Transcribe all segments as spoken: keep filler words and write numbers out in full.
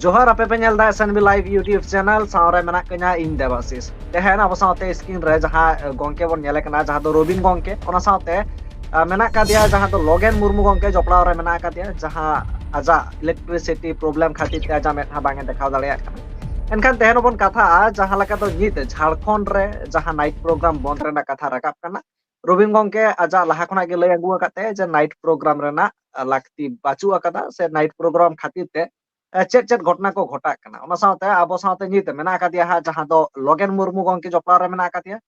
ᱡᱚᱦᱟᱨ, ᱟᱯᱮ ᱯᱮ ᱧᱮᱞ ᱮᱫᱟ S N B Live YouTube channel, ᱥᱟᱶ ᱨᱮ ᱢᱮᱱᱟᱜ ᱠᱤᱧᱟ ᱤᱧ ᱫᱮᱵᱟᱥᱤᱥ᱾ ᱛᱮᱦᱮᱧ ᱟᱵᱚ ᱥᱟᱶᱛᱮ screen ᱨᱮ ᱡᱟᱦᱟᱸ, ᱮ, ᱜᱚᱝᱠᱮ ᱵᱚᱱ ᱧᱮᱞᱮ ᱠᱟᱱᱟ, ᱡᱟᱦᱟᱸ ᱫᱚ ᱨᱚᱵᱤᱱ ᱜᱚᱝᱠᱮ, ᱚᱱᱟ ᱥᱟᱶᱛᱮ, ᱟ, ᱢᱮᱱᱟᱜ ᱟᱠᱟᱫᱮᱭᱟ ᱡᱟᱦᱟᱸ ᱫᱚ ᱞᱚᱜᱮᱱ ᱢᱩᱨᱢᱩ ᱜᱚᱝᱠᱮ ᱡᱚᱯᱲᱟᱣ ᱨᱮ ᱢᱮᱱᱟᱜ ᱟᱠᱟᱫᱮᱭᱟ, ᱡᱟᱦᱟᱸ ᱟᱡᱟᱜ electricity problem ᱠᱷᱟᱹᱛᱤᱨ ᱛᱮ ᱟᱡᱟᱜ ᱢᱮᱫᱦᱟ ᱵᱟᱝ ᱮ ᱫᱮᱠᱷᱟᱣ ᱫᱟᱲᱮᱭᱟᱜ ᱠᱟᱱᱟ᱾ ᱮᱱᱠᱷᱟᱱ ᱛᱮᱦᱮᱧ ᱵᱚᱱ ᱠᱟᱛᱷᱟᱜᱼᱟ ᱡᱟᱦᱟᱸ ᱞᱮᱠᱟ ᱫᱚ ᱱᱤᱛ ᱡᱷᱟᱲᱠᱷᱚᱸᱰ ᱨᱮ ᱡᱟᱦᱟᱸ night program ᱵᱚᱱᱫ ᱨᱮᱱᱟᱜ ᱠᱟᱛᱷᱟ ᱨᱟᱠᱟᱵ ᱠᱟᱱᱟ, ᱨᱚᱵᱤᱱ ᱜᱚᱝᱠᱮ ᱟᱡᱟᱜ ᱞᱟᱦᱟ ᱠᱷᱚᱱᱟᱜ ᱜᱮ ᱞᱟᱹᱭ ᱟᱹᱜᱩ ᱟᱠᱟᱫ ᱛᱟᱭᱟ ᱡᱮ night program ᱨᱮᱱᱟᱜ, ᱟ, ᱞᱟᱹᱠᱛᱤ ᱵᱟᱹᱪᱩᱜ ᱟᱠᱟᱫᱟ, ᱥᱮ night program ᱠᱷᱟᱹᱛᱤᱨ ᱛᱮ, ᱟ, ᱪᱮᱫ ᱪᱮᱫ ᱜᱷᱚᱴᱚᱱᱟ ᱠᱚ ᱜᱷᱚᱴᱟᱜ ᱠᱟᱱᱟ᱾ ᱚᱱᱟ ᱥᱟᱶᱛᱮ ᱟᱵᱚ ᱥᱟᱶᱛᱮ ᱱᱤᱛ ᱢᱮᱱᱟᱜ ᱟᱠᱟᱫᱮᱭᱟ ᱦᱟᱸᱜ, ᱡᱟᱦᱟᱸ ᱫᱚ ᱞᱚᱜᱮᱱ ᱢᱩᱨᱢᱩ ᱜᱚᱝᱠᱮ ᱡᱚᱯᱲᱟᱣ ᱨᱮ ᱢᱮᱱᱟᱜ ᱟᱠᱟᱫᱮᱭᱟ᱾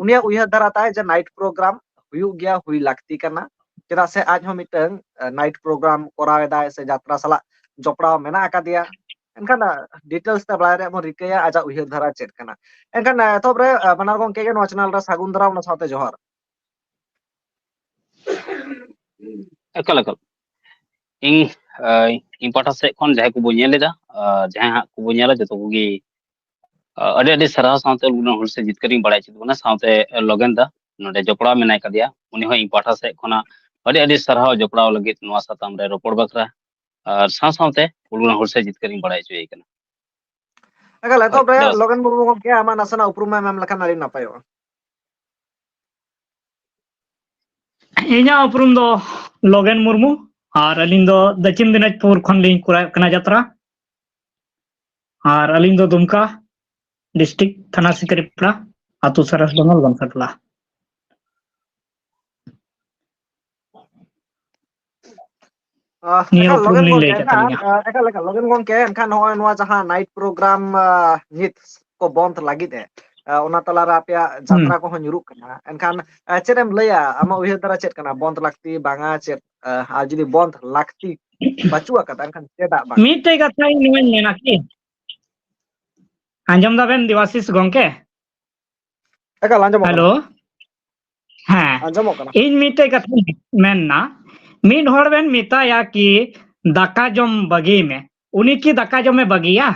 ᱩᱱᱤᱭᱟᱜ ᱩᱭᱦᱟᱹᱨ ᱫᱷᱟᱨᱟ ᱛᱟᱭ ᱡᱮ night program ᱦᱩᱭᱩᱜ ᱜᱮᱭᱟ, ᱦᱩᱭ ᱞᱟᱹᱠᱛᱤ ᱠᱟᱱᱟ, ᱪᱮᱫᱟᱜ ᱥᱮ ᱟᱡ ᱦᱚᱸ ᱢᱤᱫᱴᱟᱝ, ᱟ, night program ᱠᱚᱨᱟᱣ ᱮᱫᱟᱭ ᱥᱮ ᱡᱟᱛᱨᱟ ᱥᱟᱞᱟᱜ ᱡᱚᱯᱲᱟᱣ ᱢᱮᱱᱟᱜ ᱟᱠᱟᱫᱮᱭᱟ᱾ ᱮᱱᱠᱷᱟᱱ, ᱟ, details ᱛᱮ ᱵᱟᱲᱟᱭ ᱨᱮᱭᱟᱜ ᱵᱚᱱ ᱨᱤᱠᱟᱹᱭᱟ ᱟᱡᱟᱜ ᱩᱭᱦᱟᱹᱨ ᱫᱷᱟᱨᱟ ᱪᱮᱫ ᱠᱟᱱᱟ᱾ ᱮᱱᱠᱷᱟᱱ, ᱟ, ᱮᱛᱚᱦᱚᱵ ᱨᱮ, ᱟ, ᱵᱟᱱᱟᱨ ᱜᱚᱝᱠᱮ ᱜᱮ ᱱᱚᱣᱟ channel ᱨᱮ ᱥᱟᱹᱜᱩᱱ ᱫᱟᱨᱟᱢ, ᱚᱱᱟ ᱥᱟᱶᱛᱮ ᱡᱚᱦᱟᱨ᱾ ᱮᱠᱟᱞ, ᱮᱠᱟᱞ᱾ ᱤᱧ, ᱟ, ᱤᱧ ᱯᱟᱦᱴᱟ ᱥᱮᱫ ᱠᱷᱚᱱ ᱡᱟᱦᱟᱸᱭ ᱠᱚᱵᱚ ᱧᱮᱞ ᱮᱫᱟ, ᱟ, ᱡᱟᱦᱟᱸᱭ ᱦᱟᱸᱜ ᱠᱚᱵᱚ ᱧᱮᱞᱟ, ᱡᱚᱛᱚ ᱠᱚᱜᱮ, ᱟ, ᱟᱹᱰᱤ ᱟᱹᱰᱤ ᱥᱟᱨᱦᱟᱣ ᱥᱟᱶᱛᱮ ᱩᱱᱤ ᱦᱩᱞᱥᱟᱹᱭ ᱡᱤᱛᱠᱟᱹᱨᱤᱧ ᱵᱟᱲᱟᱭ ᱦᱚᱪᱚᱭᱮᱫ ᱵᱚᱱᱟ, ᱥᱟᱶᱛᱮ ᱞᱚᱜᱮᱱ ᱫᱟ ᱱᱚᱰᱮ ᱡᱚᱯᱲᱟᱣ ᱢᱮᱱᱟᱭ ᱠᱟᱫᱮᱭᱟ, ᱩᱱᱤ ᱦᱚᱸ ᱤᱧ ᱯᱟᱦᱴᱟ ᱥᱮᱫ ᱠᱷᱚᱱᱟᱜ ᱟᱹᱰᱤ ᱟᱹᱰᱤ ᱥᱟᱨᱦᱟᱣ ᱡᱚᱯᱲᱟᱣ ᱞᱟᱹᱜᱤᱫ ᱱᱚᱣᱟ ᱥᱟᱛᱟᱢ ᱨᱮ ᱨᱚᱯᱚᱲ ᱵᱟᱠᱷᱨᱟ, ᱟᱨ ᱥᱟᱶ ᱥᱟᱶᱛᱮ ᱩᱱᱤ ᱦᱩᱞᱥᱟᱹᱭ ᱡᱤᱛᱠᱟᱹᱨᱤᱧ ᱵᱟᱲᱟᱭ ᱦᱚᱪᱚᱭᱮ ᱠᱟᱱᱟ᱾ ᱮᱠᱟᱞ, ᱦᱳᱭ, ᱮᱛᱚᱦᱚᱵ ᱨᱮ ᱫᱮᱵᱟᱥᱤᱥ᱾ ᱞᱚᱜᱮᱱ ᱢᱩᱨᱢᱩ ᱜᱚᱢᱠᱮ, ᱟᱢᱟᱜ ᱱᱟᱥᱮᱱᱟᱜ ᱩᱯᱨᱩᱢ ᱮᱢ ᱮᱢ ᱞᱮᱠᱷᱟᱱ ᱟᱹᱰᱤ ᱱᱟᱯᱟᱭᱚᱜᱼᱟ᱾ ᱤᱧᱟᱹᱜ ᱩᱯᱨᱩᱢ ᱫᱚ ᱞᱚᱜᱮᱱ ᱢᱩᱨᱢᱩ, ᱟᱨ ᱟᱹᱞᱤᱧ ᱫᱚ ᱫᱚᱠᱠᱷᱤᱱ ᱫᱤᱱᱟᱡᱽᱯᱩᱨ ᱠᱷᱚᱱ ᱞᱤᱧ ᱠᱚᱨᱟᱣᱮᱫ ᱠᱟᱱᱟ ᱡᱟᱛᱨᱟ᱾ ᱟᱨ ᱟᱹᱞᱤᱧ ᱫᱚ ᱫᱩᱢᱠᱟ ᱰᱤᱥᱴᱨᱤᱠᱴ, ᱛᱷᱟᱱᱟ ᱥᱤᱠᱟᱹᱨᱤᱯᱟᱲᱟ, ᱟᱹᱛᱩ ᱥᱚᱨᱮᱥ ᱵᱟᱝᱜᱟᱞ ᱵᱟᱱᱥᱟᱴᱚᱞᱟ᱾ ᱟᱦ, ᱱᱤᱭᱟᱹ ᱮᱠᱟᱞ, ᱩᱯᱨᱩᱢ ᱞᱚᱜᱮᱱ ᱞᱤᱧ ᱜᱚᱢᱠᱮ, ᱞᱟᱹᱭ ᱠᱮᱫ ᱮᱱᱠᱷᱟᱱ, ᱛᱟᱹᱞᱤᱧᱟ᱾ ᱟᱦ, ᱮᱠᱟᱞ, ᱮᱠᱟᱞ, ᱞᱚᱜᱮᱱ ᱜᱚᱢᱠᱮ, ᱮᱱᱠᱷᱟᱱ ᱱᱚᱜᱼᱚᱭ ᱱᱚᱣᱟ ᱡᱟᱦᱟᱸ night program, ᱟᱦ, ᱱᱤᱛ ᱠᱚ ᱵᱚᱱᱫ ᱞᱟᱹᱜᱤᱫ ᱮ, ᱟᱦ, ᱚᱱᱟ ᱛᱟᱞᱟᱨᱮ ᱟᱯᱮᱭᱟᱜ ᱦᱩᱸ᱾ ᱡᱟᱛᱨᱟ ᱠᱚᱦᱚᱸ ᱧᱩᱨᱩᱜ ᱠᱟᱱᱟ, ᱮᱱᱠᱷᱟᱱ, ᱟᱦ, ᱪᱮᱫ ᱮᱢ ᱞᱟᱹᱭᱟ? ᱟᱢᱟᱜ ᱩᱭᱦᱟᱹᱨ ᱫᱷᱟᱨᱟ ᱪᱮᱫ ᱠᱟᱱᱟ? ᱵᱚᱱᱫ ᱞᱟᱹᱠᱛᱤ ᱵᱟᱝᱟ ᱪᱮᱫ? ᱟᱦ, ᱟᱨ ᱡᱩᱫᱤ ᱵᱚᱱᱫ ᱞᱟᱹᱠᱛᱤ ᱵᱟᱹᱪᱩᱜ ᱟᱠᱟᱫᱟ, ᱮᱱᱠᱷᱟᱱ ᱪᱮᱫᱟᱜ ᱵᱟᱝ? ᱢᱤᱫᱴᱮᱡ ᱠᱟᱛᱷᱟ ᱤᱧ ᱱᱚᱣᱟᱧ ᱢᱮᱱᱟ ᱠᱤ, ᱟᱸᱡᱚᱢ ᱫᱟᱵᱮᱱ ᱫᱮᱵᱟᱥᱤᱥ ᱜᱚᱢᱠᱮ? ᱮᱠᱟᱞ ᱟᱸᱡᱚᱢᱚᱜ ᱠᱟᱱᱟ᱾ ᱦᱮᱞᱳ᱾ ᱦᱮᱸ, ᱟᱸᱡᱚᱢᱚᱜ ᱠᱟᱱᱟ᱾ ᱤᱧ ᱢᱤᱫᱴᱮᱡ ᱠᱟᱛᱷᱟᱧ ᱢᱮᱱᱟ, ᱢᱤᱫ ᱦᱚᱲ ᱵᱮᱱ ᱢᱮᱛᱟᱭᱟ ᱠᱤ ᱫᱟᱠᱟ ᱡᱚᱢ ᱵᱟᱹᱜᱤᱭ ᱢᱮ, ᱩᱱᱤ ᱠᱤ ᱫᱟᱠᱟ ᱡᱚᱢᱮ ᱵᱟᱹᱜᱤᱭᱟ?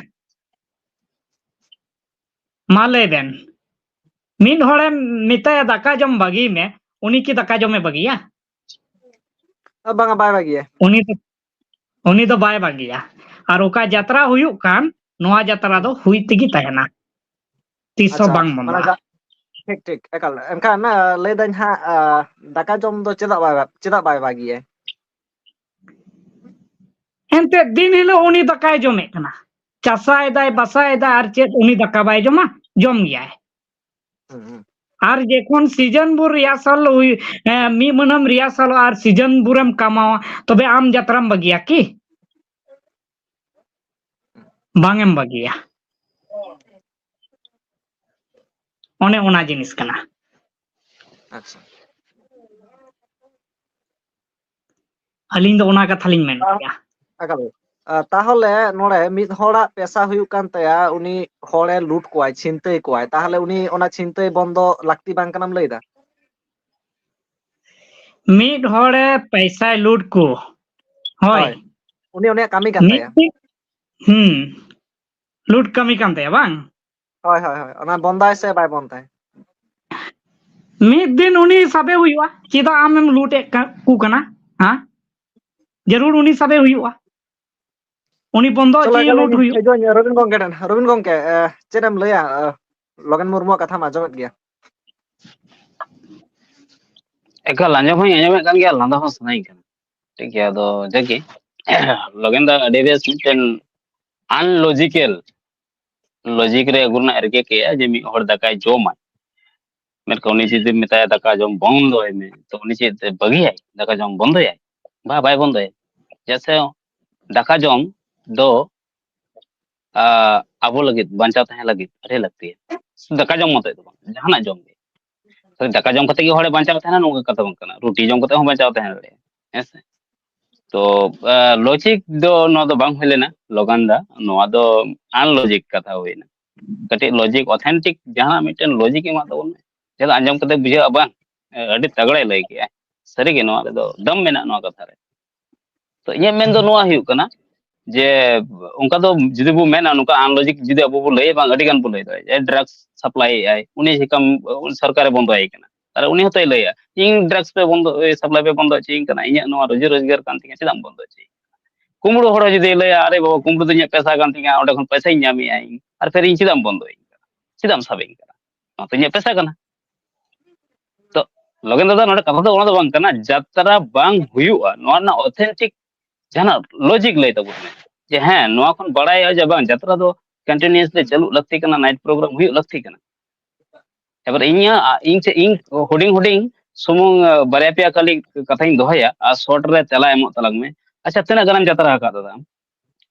ᱢᱟ ᱞᱟᱹᱭ ᱵᱮᱱ, ᱢᱤᱫ ᱦᱚᱲᱮᱢ ᱢᱮᱛᱟᱭᱟ ᱫᱟᱠᱟ ᱡᱚᱢ ᱵᱟᱹᱜᱤᱭ ᱢᱮ, ᱩᱱᱤ ᱠᱤ ᱫᱟᱠᱟ ᱡᱚᱢᱮ ᱵᱟᱹᱜᱤᱭᱟ? ᱵᱟᱝᱟ, ᱵᱟᱭ ᱵᱟᱹᱜᱤᱭᱟ᱾ ᱩᱱᱤ ᱫᱚ, ᱩᱱᱤ ᱫᱚ ᱵᱟᱭ ᱵᱟᱹᱜᱤᱭᱟ᱾ ᱟᱨ ᱚᱠᱟ ᱡᱟᱛᱨᱟ ᱦᱩᱭᱩᱜ ᱠᱟᱱ, ᱱᱚᱣᱟ ᱡᱟᱛᱨᱟ ᱫᱚ ᱦᱩᱭ ᱛᱮᱜᱮ ᱛᱟᱦᱮᱱᱟ, ᱛᱤᱥ ᱦᱚᱸ ᱟᱪᱪᱷᱟ, ᱵᱟᱝ ᱢᱟᱱᱮ ᱵᱚᱱᱫᱚᱜᱼᱟ᱾ ᱡᱟ-, ᱴᱷᱤᱠ, ᱴᱷᱤᱠ, ᱮᱠᱟᱞ᱾ ᱮᱱᱠᱷᱟᱱ, ᱟ, ᱞᱟᱹᱭ ᱫᱟᱹᱧ ᱦᱟᱸᱜ, ᱟ, ᱫᱟᱠᱟ ᱡᱚᱢ ᱫᱚ ᱪᱮᱫᱟᱜ ᱵᱟᱭ, ᱪᱮᱫᱟᱜ ᱵᱟᱭ ᱵᱟᱹᱜᱤᱭᱟᱭ? ᱮᱱᱛᱮᱫ ᱫᱤᱱ ᱦᱤᱞᱳᱜ ᱩᱱᱤ ᱫᱟᱠᱟᱭ ᱡᱚᱢᱮᱫ ᱠᱟᱱᱟ, ᱪᱟᱥᱟᱭᱮᱫᱟᱭ, ᱵᱟᱥᱟᱭᱮᱫᱟᱭ, ᱟᱨ ᱪᱮᱫ ᱩᱱᱤ ᱫᱟᱠᱟ ᱵᱟᱭ ᱡᱚᱢᱟ? ᱡᱚᱢ ᱜᱮᱭᱟᱭ᱾ ᱦᱩᱸ, ᱦᱩᱸ᱾ ᱟᱨ ᱡᱚᱠᱷᱚᱱ ᱥᱤᱡᱚᱱ ᱵᱷᱳᱨ ᱨᱤᱦᱟᱨᱥᱟᱞ ᱦᱩᱭ, ᱮ, ᱢᱤᱫ ᱢᱟᱹᱦᱱᱟᱹᱢ ᱨᱤᱦᱟᱨᱥᱟᱞᱚᱜᱼᱟ ᱟᱨ ᱥᱤᱡᱚᱱ ᱵᱷᱳᱨᱮᱢ ᱠᱟᱢᱟᱣᱟ, ᱛᱚᱵᱮ ᱟᱢ ᱡᱟᱛᱨᱟᱢ ᱵᱟᱹᱜᱤᱭᱟ ᱠᱤ? ᱵᱟᱝ ᱮᱢ ᱵᱟᱹᱜᱤᱭᱟ᱾ ᱚᱱᱮ ᱚᱱᱟ ᱡᱤᱱᱤᱥ ᱠᱟᱱᱟ᱾ ᱟᱪᱪᱷᱟ᱾ ᱟᱹᱞᱤᱧ ᱫᱚ ᱚᱱᱟ ᱠᱟᱛᱷᱟ ᱞᱤᱧ ᱢᱮᱱ ᱠᱮᱜᱼᱟ᱾ ᱮᱠᱟᱞ᱾ ᱟ, ᱛᱟᱦᱚᱞᱮ ᱱᱚᱰᱮ ᱢᱤᱫ ᱦᱚᱲᱟᱜ ᱯᱮᱥᱟ ᱦᱩᱭᱩᱜ ᱠᱟᱱ ᱛᱟᱭᱟ, ᱩᱱᱤ ᱦᱚᱲᱮ ᱞᱩᱴ ᱠᱚᱣᱟᱭ, ᱪᱷᱤᱱᱛᱟᱹᱭ ᱠᱚᱣᱟᱭ, ᱛᱟᱦᱚᱞᱮ ᱩᱱᱤ ᱚᱱᱟ ᱪᱷᱤᱱᱛᱟᱹᱭ ᱵᱚᱱᱫᱚ ᱞᱟᱹᱠᱛᱤ ᱵᱟᱝ ᱠᱟᱱᱟᱢ ᱞᱟᱹᱭᱫᱟ? ᱢᱤᱫ ᱦᱚᱲᱮ ᱯᱚᱭᱥᱟᱭ ᱞᱩᱴ ᱠᱚ, ᱦᱳᱭ᱾ ᱦᱳᱭ᱾ ᱩᱱᱤ ᱩᱱᱤᱭᱟᱜ ᱠᱟᱹᱢᱤ ᱠᱟᱱ ᱢᱤᱫ ᱛᱟᱭᱟ᱾ ᱫᱤᱱ, ᱦᱩᱸ, ᱞᱩᱴ ᱠᱟᱹᱢᱤ ᱠᱟᱱ ᱛᱟᱭᱟ ᱵᱟᱝ? ᱦᱳᱭ, ᱦᱳᱭ, ᱦᱳᱭ᱾ ᱚᱱᱟ ᱵᱚᱱᱫᱟᱭ ᱥᱮ ᱵᱟᱭ ᱵᱚᱱᱫᱟᱭ? ᱢᱤᱫ ᱫᱤᱱ ᱩᱱᱤ ᱥᱟᱵᱮ ᱦᱩᱭᱩᱜᱼᱟ᱾ ᱪᱮᱫᱟᱜ ᱟᱢᱮᱢ ᱞᱩᱴ ᱮᱫ ᱠᱟ-, ᱠᱚ ᱠᱟᱱᱟ? ᱦᱮᱸ? ᱡᱟᱹᱨᱩᱲ ᱩᱱᱤ ᱥᱟᱵᱮ ᱦᱩᱭᱩᱜᱼᱟ᱾ ᱩᱱᱤ ᱵᱚᱱᱫᱚ ᱪᱚᱞᱚ, ᱦᱚᱪᱚᱭᱮ, ᱮᱠᱟᱞ ᱞᱩᱴ ᱦᱩᱭᱩᱜ᱾ ᱦᱤᱡᱩᱜ ᱟᱹᱧ, ᱨᱚᱵᱤᱱ ᱜᱚᱝᱠᱮ ᱴᱷᱮᱱ᱾ ᱨᱚᱵᱤᱱ ᱜᱚᱝᱠᱮ, ᱮ, ᱪᱮᱫ ᱮᱢ ᱞᱟᱹᱭᱟ, ᱮ, ᱞᱚᱜᱮᱱ ᱢᱩᱨᱢᱩᱣᱟᱜ ᱠᱟᱛᱷᱟᱢ ᱟᱸᱡᱚᱢᱮᱫ ᱜᱮᱭᱟ? ᱮᱠᱟᱞ, ᱟᱸᱡᱚᱢ ᱦᱚᱸᱧ ᱟᱸᱡᱚᱢᱮᱫ ᱠᱟᱱ ᱜᱮᱭᱟ, ᱞᱟᱸᱫᱟ ᱦᱚᱸ ᱥᱟᱱᱟᱧ ᱠᱟᱱᱟ᱾ ᱴᱷᱤᱠ ᱜᱮᱭᱟ, ᱟᱫᱚ ᱡᱟᱠ ᱜᱮ, ᱞᱚᱜᱮᱱ ᱫᱟ ᱟᱹᱰᱤ ᱵᱮᱥ ᱢᱤᱫᱴᱮᱱ unlogical logic ᱨᱮ ᱟᱹᱜᱩ ᱨᱮᱱᱟᱜ ᱨᱤᱠᱟᱹ ᱠᱮᱜᱼᱟ ᱡᱮ ᱢᱤᱫ ᱦᱚᱲ ᱫᱟᱠᱟᱭ ᱡᱚᱢᱟ, ᱢᱮᱱᱠᱷᱟᱱ ᱩᱱᱤ ᱡᱩᱫᱤ ᱢᱮᱛᱟᱭᱟ, "ᱫᱟᱠᱟ ᱡᱚᱢ ᱵᱚᱱᱫᱚᱭ ᱢᱮ", ᱛᱚ ᱩᱱᱤ ᱪᱮᱫ ᱵᱟᱹᱜᱤᱭᱟᱭ? ᱫᱟᱠᱟ ᱡᱚᱢ ᱵᱚᱱᱫᱚᱭᱟᱭ? ᱵᱟ, ᱵᱟᱭ ᱵᱚᱱᱫᱚᱭᱟ᱾ ᱪᱮᱫᱟᱜ ᱥᱮ ᱫᱟᱠᱟ ᱡᱚᱢ ᱫᱚ, ᱟ, ᱟᱵᱚ ᱞᱟᱹᱜᱤᱫ, ᱵᱟᱧᱪᱟᱣ ᱛᱟᱦᱮᱸ ᱞᱟᱹᱜᱤᱫ ᱟᱹᱰᱤ ᱞᱟᱹᱠᱛᱤᱭᱟ᱾ ᱥᱩᱫᱷᱩ ᱫᱟᱠᱟ ᱡᱚᱢ ᱢᱚᱛᱚᱡ ᱫᱚ ᱵᱟᱝ, ᱡᱟᱦᱟᱱᱟᱜ ᱡᱚᱢ ᱜᱮ᱾ ᱠᱷᱟᱹᱞᱤ ᱫᱟᱠᱟ ᱡᱚᱢ ᱠᱟᱛᱮ ᱜᱮ ᱦᱚᱲᱮ ᱵᱟᱧᱪᱟᱣ ᱛᱟᱦᱮᱱᱟ, ᱱᱚᱝᱠᱟ ᱠᱟᱛᱷᱟ ᱵᱟᱝ ᱠᱟᱱᱟ᱾ ᱨᱩᱴᱤ ᱡᱚᱢ ᱠᱟᱛᱮ ᱦᱚᱸ ᱵᱟᱧᱪᱟᱣ ᱛᱟᱦᱮᱸ ᱫᱟᱲᱮᱭᱟᱜᱼᱟ, ᱦᱮᱸ ᱥᱮ? ᱛᱚ, ᱟ, ᱞᱚᱡᱤᱠ ᱫᱚ ᱱᱚᱣᱟ ᱫᱚ ᱵᱟᱝ ᱦᱩᱭ ᱞᱮᱱᱟ, ᱞᱚᱜᱟᱱ ᱫᱟ, ᱱᱚᱣᱟ ᱫᱚ unlogic ᱠᱟᱛᱷᱟ ᱦᱩᱭᱱᱟ᱾ ᱠᱟᱹᱴᱤᱡ ᱞᱚᱡᱤᱠ, authentic ᱡᱟᱦᱟᱱᱟᱜ ᱢᱤᱫᱴᱮᱱ ᱞᱚᱡᱤᱠ ᱮᱢᱟᱜ ᱛᱟᱵᱚᱱ ᱢᱮ, ᱡᱟᱦᱟᱸ ᱫᱚ ᱟᱸᱡᱚᱢ ᱠᱟᱛᱮ ᱵᱩᱡᱷᱟᱹᱜᱼᱟ, ᱵᱟᱝ, ᱟᱹᱰᱤ ᱛᱟᱜᱲᱟᱭ ᱞᱟᱹᱭ ᱠᱮᱜᱼᱟ᱾ ᱥᱟᱹᱨᱤᱜᱮ ᱱᱚᱣᱟ ᱨᱮᱫᱚ ᱫᱟᱢ ᱢᱮᱱᱟᱜᱼᱟ ᱱᱚᱣᱟ ᱠᱟᱛᱷᱟ ᱨᱮ᱾ ᱛᱚ ᱤᱧᱟᱹᱜ ᱢᱮᱱ ᱫᱚ ᱱᱚᱣᱟ ᱦᱩᱭᱩᱜ ᱠᱟᱱᱟ ᱡᱮ ᱚᱱᱠᱟ ᱫᱚ ᱡᱩᱫᱤ ᱵᱚ ᱢᱮᱱᱟ, ᱱᱚᱝᱠᱟ unlogic ᱡᱩᱫᱤ ᱟᱵᱚ ᱵᱚ ᱞᱟᱹᱭᱟ, ᱵᱟᱝ, ᱟᱹᱰᱤ ᱜᱟᱱ ᱵᱚ ᱞᱟᱹᱭ ᱫᱟᱲᱮᱭᱟᱜᱼᱟ, ᱡᱮ drugs supply ᱮᱫ ᱟᱭ, ᱩᱱᱤ ᱪᱤᱠᱟᱢ, ᱥᱚᱨᱠᱟᱨᱮ ᱵᱚᱱᱫᱚ ᱟᱭ ᱠᱟᱱᱟ? ᱛᱟᱦᱞᱮ ᱩᱱᱤ ᱦᱚᱸᱛᱚᱭ ᱞᱟᱹᱭᱟ, "ᱤᱧ drugs ᱯᱮ ᱵᱚᱱᱫᱚ, ᱮ, supply ᱯᱮ ᱵᱚᱱᱫᱚ ᱦᱚᱪᱚᱭᱤᱧ ᱠᱟᱱᱟ, ᱤᱧᱟᱹᱜ ᱱᱚᱣᱟ ᱨᱩᱡᱤ ᱨᱳᱡᱽᱜᱟᱨ ᱠᱟᱱ ᱛᱤᱧᱟ, ᱪᱮᱫᱟᱜ ᱮᱢ ᱵᱚᱱᱫᱚ ᱦᱚᱪᱚᱭᱤᱧ ᱠᱟᱱᱟ?" ᱠᱩᱢᱵᱽᱲᱩ ᱦᱚᱲ ᱦᱚᱸ ᱡᱩᱫᱤ ᱞᱟᱹᱭᱟ, "ᱟᱨᱮ ᱵᱟᱵᱟ, ᱠᱩᱢᱵᱽᱲᱩ ᱫᱚ ᱤᱧᱟᱹᱜ ᱯᱮᱥᱟ ᱠᱟᱱ ᱛᱤᱧᱟ, ᱚᱸᱰᱮ ᱠᱷᱚᱱ ᱯᱚᱭᱥᱟᱧ ᱧᱟᱢᱮᱜᱼᱟ ᱤᱧ, ᱟᱨ ᱯᱷᱤᱨ ᱤᱧ ᱪᱮᱫᱟᱜ ᱮᱢ ᱵᱚᱱᱫᱚᱭᱤᱧ ᱠᱟᱱᱟ, ᱪᱮᱫᱟᱜ ᱮᱢ ᱥᱟᱵᱮᱧ ᱠᱟᱱᱟ? ᱱᱚᱣᱟ ᱛᱚ ᱤᱧᱟᱹᱜ ᱯᱮᱥᱟ ᱠᱟᱱᱟ᱾" ᱛᱚ ᱞᱚᱜᱮᱱ ᱫᱟᱫᱟ, ᱱᱚᱰᱮ ᱠᱟᱛᱷᱟ ᱫᱚ ᱚᱱᱟ ᱫᱚ ᱵᱟᱝ ᱠᱟᱱᱟ, ᱡᱟᱛᱨᱟ ᱵᱟᱝ ᱦᱩᱭᱩᱜᱼᱟ, ᱱᱚᱣᱟ ᱨᱮᱱᱟᱜ ᱚᱛᱷᱮᱱᱴᱤᱠ ᱡᱟᱦᱟᱱᱟᱜ ᱞᱚᱡᱤᱠ ᱞᱟᱹᱭ ᱛᱟᱵᱚᱱ ᱢᱮ, ᱡᱮ ᱦᱮᱸ, ᱱᱚᱣᱟ ᱠᱷᱚᱱ ᱵᱟᱲᱟᱭᱚᱜᱼᱟ ᱡᱮ ᱵᱟᱝ, ᱡᱟᱛᱨᱟ ᱫᱚ ᱠᱚᱱᱴᱤᱱᱤᱭᱩᱥᱞᱤ ᱪᱟᱹᱞᱩᱜ ᱞᱟᱹᱠᱛᱤ ᱠᱟᱱᱟ, ᱱᱟᱭᱤᱴ ᱯᱨᱳᱜᱨᱟᱢ ᱦᱩᱭᱩᱜ ᱞᱟᱹᱠᱛᱤ ᱠᱟᱱᱟ᱾ ᱮᱵᱟᱨ ᱤᱧᱟᱹᱜ, ᱤᱧ ᱪᱮᱫ, ᱤᱧ ᱦᱩᱰᱤᱧ ᱦᱩᱰᱤᱧ ᱥᱩᱢᱩᱝ, ᱟᱸ, ᱵᱟᱨᱭᱟ ᱯᱮᱭᱟ ᱠᱷᱟᱹᱞᱤ ᱠᱟᱛᱷᱟᱧ ᱫᱚᱦᱚᱭᱟ ᱟᱨ ᱥᱚᱨᱴ ᱨᱮ ᱛᱮᱞᱟ ᱮᱢᱚᱜ ᱛᱟᱞᱟᱝ ᱢᱮ᱾ ᱟᱪᱪᱷᱟ, ᱛᱤᱱᱟᱹᱜ ᱜᱟᱱᱮᱢ ᱡᱟᱛᱨᱟ ᱟᱠᱟᱫ ᱫᱟᱫᱟ ᱟᱢ?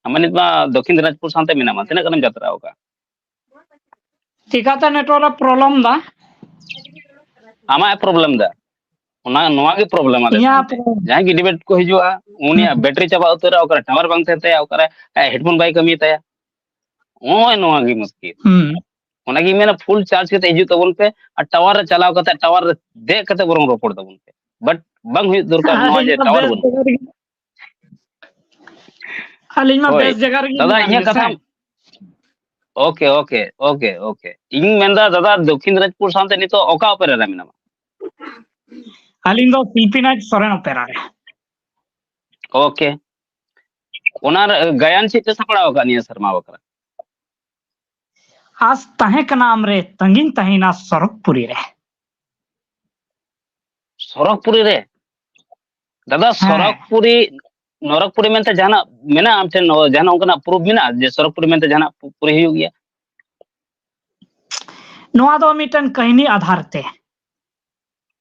ᱟᱢ ᱢᱟ ᱱᱤᱛ ᱢᱟ ᱫᱚᱠᱠᱷᱤᱱ ᱫᱤᱱᱟᱡᱽᱯᱩᱨ ᱥᱟᱶᱛᱮ ᱢᱮᱱᱟᱢᱟ, ᱛᱤᱱᱟᱹᱜ ᱜᱟᱱᱮᱢ ᱡᱟᱛᱨᱟ ᱟᱠᱟᱫ? ᱪᱤᱠᱟᱛᱮ ᱱᱮᱴᱣᱟᱨᱠ ᱮ ᱯᱨᱚᱵᱞᱮᱢ ᱫᱟ? ᱟᱢᱟᱜ ᱮ ᱯᱨᱚᱵᱞᱮᱢ ᱫᱟ, ᱚᱱᱟ, ᱱᱚᱣᱟ ᱜᱮ ᱯᱨᱚᱵᱞᱮᱢ ᱟᱞᱮ ᱤᱧᱟᱹᱜ ᱥᱟᱶᱛᱮ᱾ ᱯᱨᱚᱵᱞᱮᱢ᱾ ᱡᱟᱦᱟᱸᱭ ᱜᱮ ᱰᱤᱵᱮᱴ ᱠᱚ ᱦᱤᱡᱩᱜᱼᱟ, ᱩᱱᱤᱭᱟᱜ ᱦᱩᱸ᱾ ᱵᱮᱴᱨᱤ ᱪᱟᱵᱟ ᱩᱛᱟᱹᱨᱟ, ᱚᱠᱟᱨᱮ ᱴᱟᱣᱟᱨ ᱵᱟᱝ ᱛᱟᱦᱮᱱ ᱛᱟᱭᱟ, ᱚᱠᱟᱨᱮ, ᱮ, ᱦᱮᱰᱯᱷᱳᱱ ᱵᱟᱭ ᱠᱟᱹᱢᱤ ᱛᱟᱭᱟ᱾ ᱱᱚᱜᱼᱚᱭ ᱱᱚᱣᱟ ᱜᱮ ᱢᱩᱥᱠᱤᱞ᱾ ᱦᱩᱸ᱾ ᱚᱱᱟᱜᱤᱧ ᱢᱮᱱᱟ, ᱯᱷᱩᱞ ᱪᱟᱨᱡᱽ ᱠᱟᱛᱮ ᱦᱤᱡᱩᱜ ᱛᱟᱵᱚᱱ ᱯᱮ, ᱟᱨ ᱴᱟᱣᱟᱨ ᱨᱮ ᱪᱟᱞᱟᱣ ᱠᱟᱛᱮ, ᱴᱟᱣᱟᱨ ᱨᱮ ᱫᱮᱡ ᱠᱟᱛᱮ ᱵᱚᱨᱚᱝ ᱨᱚᱯᱚᱲ ᱛᱟᱵᱚᱱ ᱯᱮ᱾ ᱵᱟᱴ ᱵᱟᱝ ᱦᱩᱭᱩᱜ ᱫᱚᱨᱠᱟᱨ ᱱᱚᱣᱟ ᱟᱹᱞᱤᱧ ᱡᱮ ᱢᱟ ᱴᱟᱣᱟᱨ ᱵᱮᱥ ᱵᱟᱹᱱᱩᱜᱼᱟ᱾ ᱡᱟᱭᱜᱟ ᱨᱮᱜᱮ, ᱟᱹᱞᱤᱧ ᱢᱟ ᱦᱳᱭ᱾ ᱵᱮᱥ ᱡᱟᱭᱜᱟ ᱨᱮᱜᱮ ᱫᱟᱫᱟ, ᱢᱮᱱᱟᱜ ᱤᱧᱟᱹᱜ ᱞᱤᱧᱟ ᱥᱮ᱾ ᱠᱟᱛᱷᱟ, ᱳᱠᱮ, ᱳᱠᱮ, ᱳᱠᱮ, ᱳᱠᱮ᱾ ᱤᱧ ᱢᱮᱱᱫᱟ, ᱫᱟᱫᱟ, ᱫᱚᱠᱠᱷᱤᱱ ᱫᱤᱱᱟᱡᱽᱯᱩᱨ ᱥᱟᱶᱛᱮ ᱱᱤᱛᱚᱜ ᱚᱠᱟ ᱚᱯᱮᱨᱟ ᱨᱮ ᱢᱮᱱᱟᱢᱟ? ᱟᱹᱞᱤᱧ ᱫᱚ ᱥᱤᱞᱯᱤᱱᱟᱡᱽ ᱥᱚᱨᱮᱱ ᱚᱯᱮᱨᱟ ᱨᱮ᱾ ᱳᱠᱮ᱾ ᱚᱱᱟ ᱨᱮ ᱜᱟᱭᱟᱱ ᱪᱮᱫ ᱯᱮ ᱥᱟᱯᱲᱟᱣ ᱟᱠᱟᱫ ᱱᱤᱭᱟᱹ ᱥᱮᱨᱢᱟ ᱵᱟᱠᱷᱨᱟ? ᱟᱥ ᱛᱟᱦᱮᱸ ᱠᱟᱱᱟ ᱟᱢᱨᱮ, ᱛᱟᱺᱜᱤᱧ ᱛᱟᱦᱮᱸᱭᱮᱱᱟ ᱥᱚᱨᱚᱜᱽᱯᱩᱨᱤ ᱨᱮ᱾ ᱥᱚᱨᱚᱜᱽᱯᱩᱨᱤ ᱨᱮ? ᱫᱟᱫᱟ, ᱦᱮᱸ᱾ ᱥᱚᱨᱚᱜᱽᱯᱩᱨᱤ, ᱱᱚᱨᱚᱜᱽᱯᱩᱨᱤ ᱢᱮᱱᱛᱮ ᱡᱟᱦᱟᱱᱟᱜ ᱢᱮᱱᱟᱜᱼᱟ ᱟᱢ ᱴᱷᱮᱱ? ᱡᱟᱦᱟᱱᱟᱜ ᱚᱱᱠᱟᱱᱟᱜ ᱯᱨᱩᱯᱷ ᱢᱮᱱᱟᱜᱼᱟ ᱡᱮ ᱥᱚᱨᱚᱜᱽᱯᱩᱨᱤ ᱢᱮᱱᱛᱮ ᱡᱟᱦᱟᱱᱟᱜ ᱯᱩ-, ᱯᱩᱨᱤ ᱦᱩᱭᱩᱜ ᱜᱮᱭᱟ? ᱱᱚᱣᱟ ᱫᱚ ᱢᱤᱫᱴᱮᱱ ᱠᱟᱹᱦᱱᱤ ᱟᱫᱷᱟᱨ ᱛᱮ᱾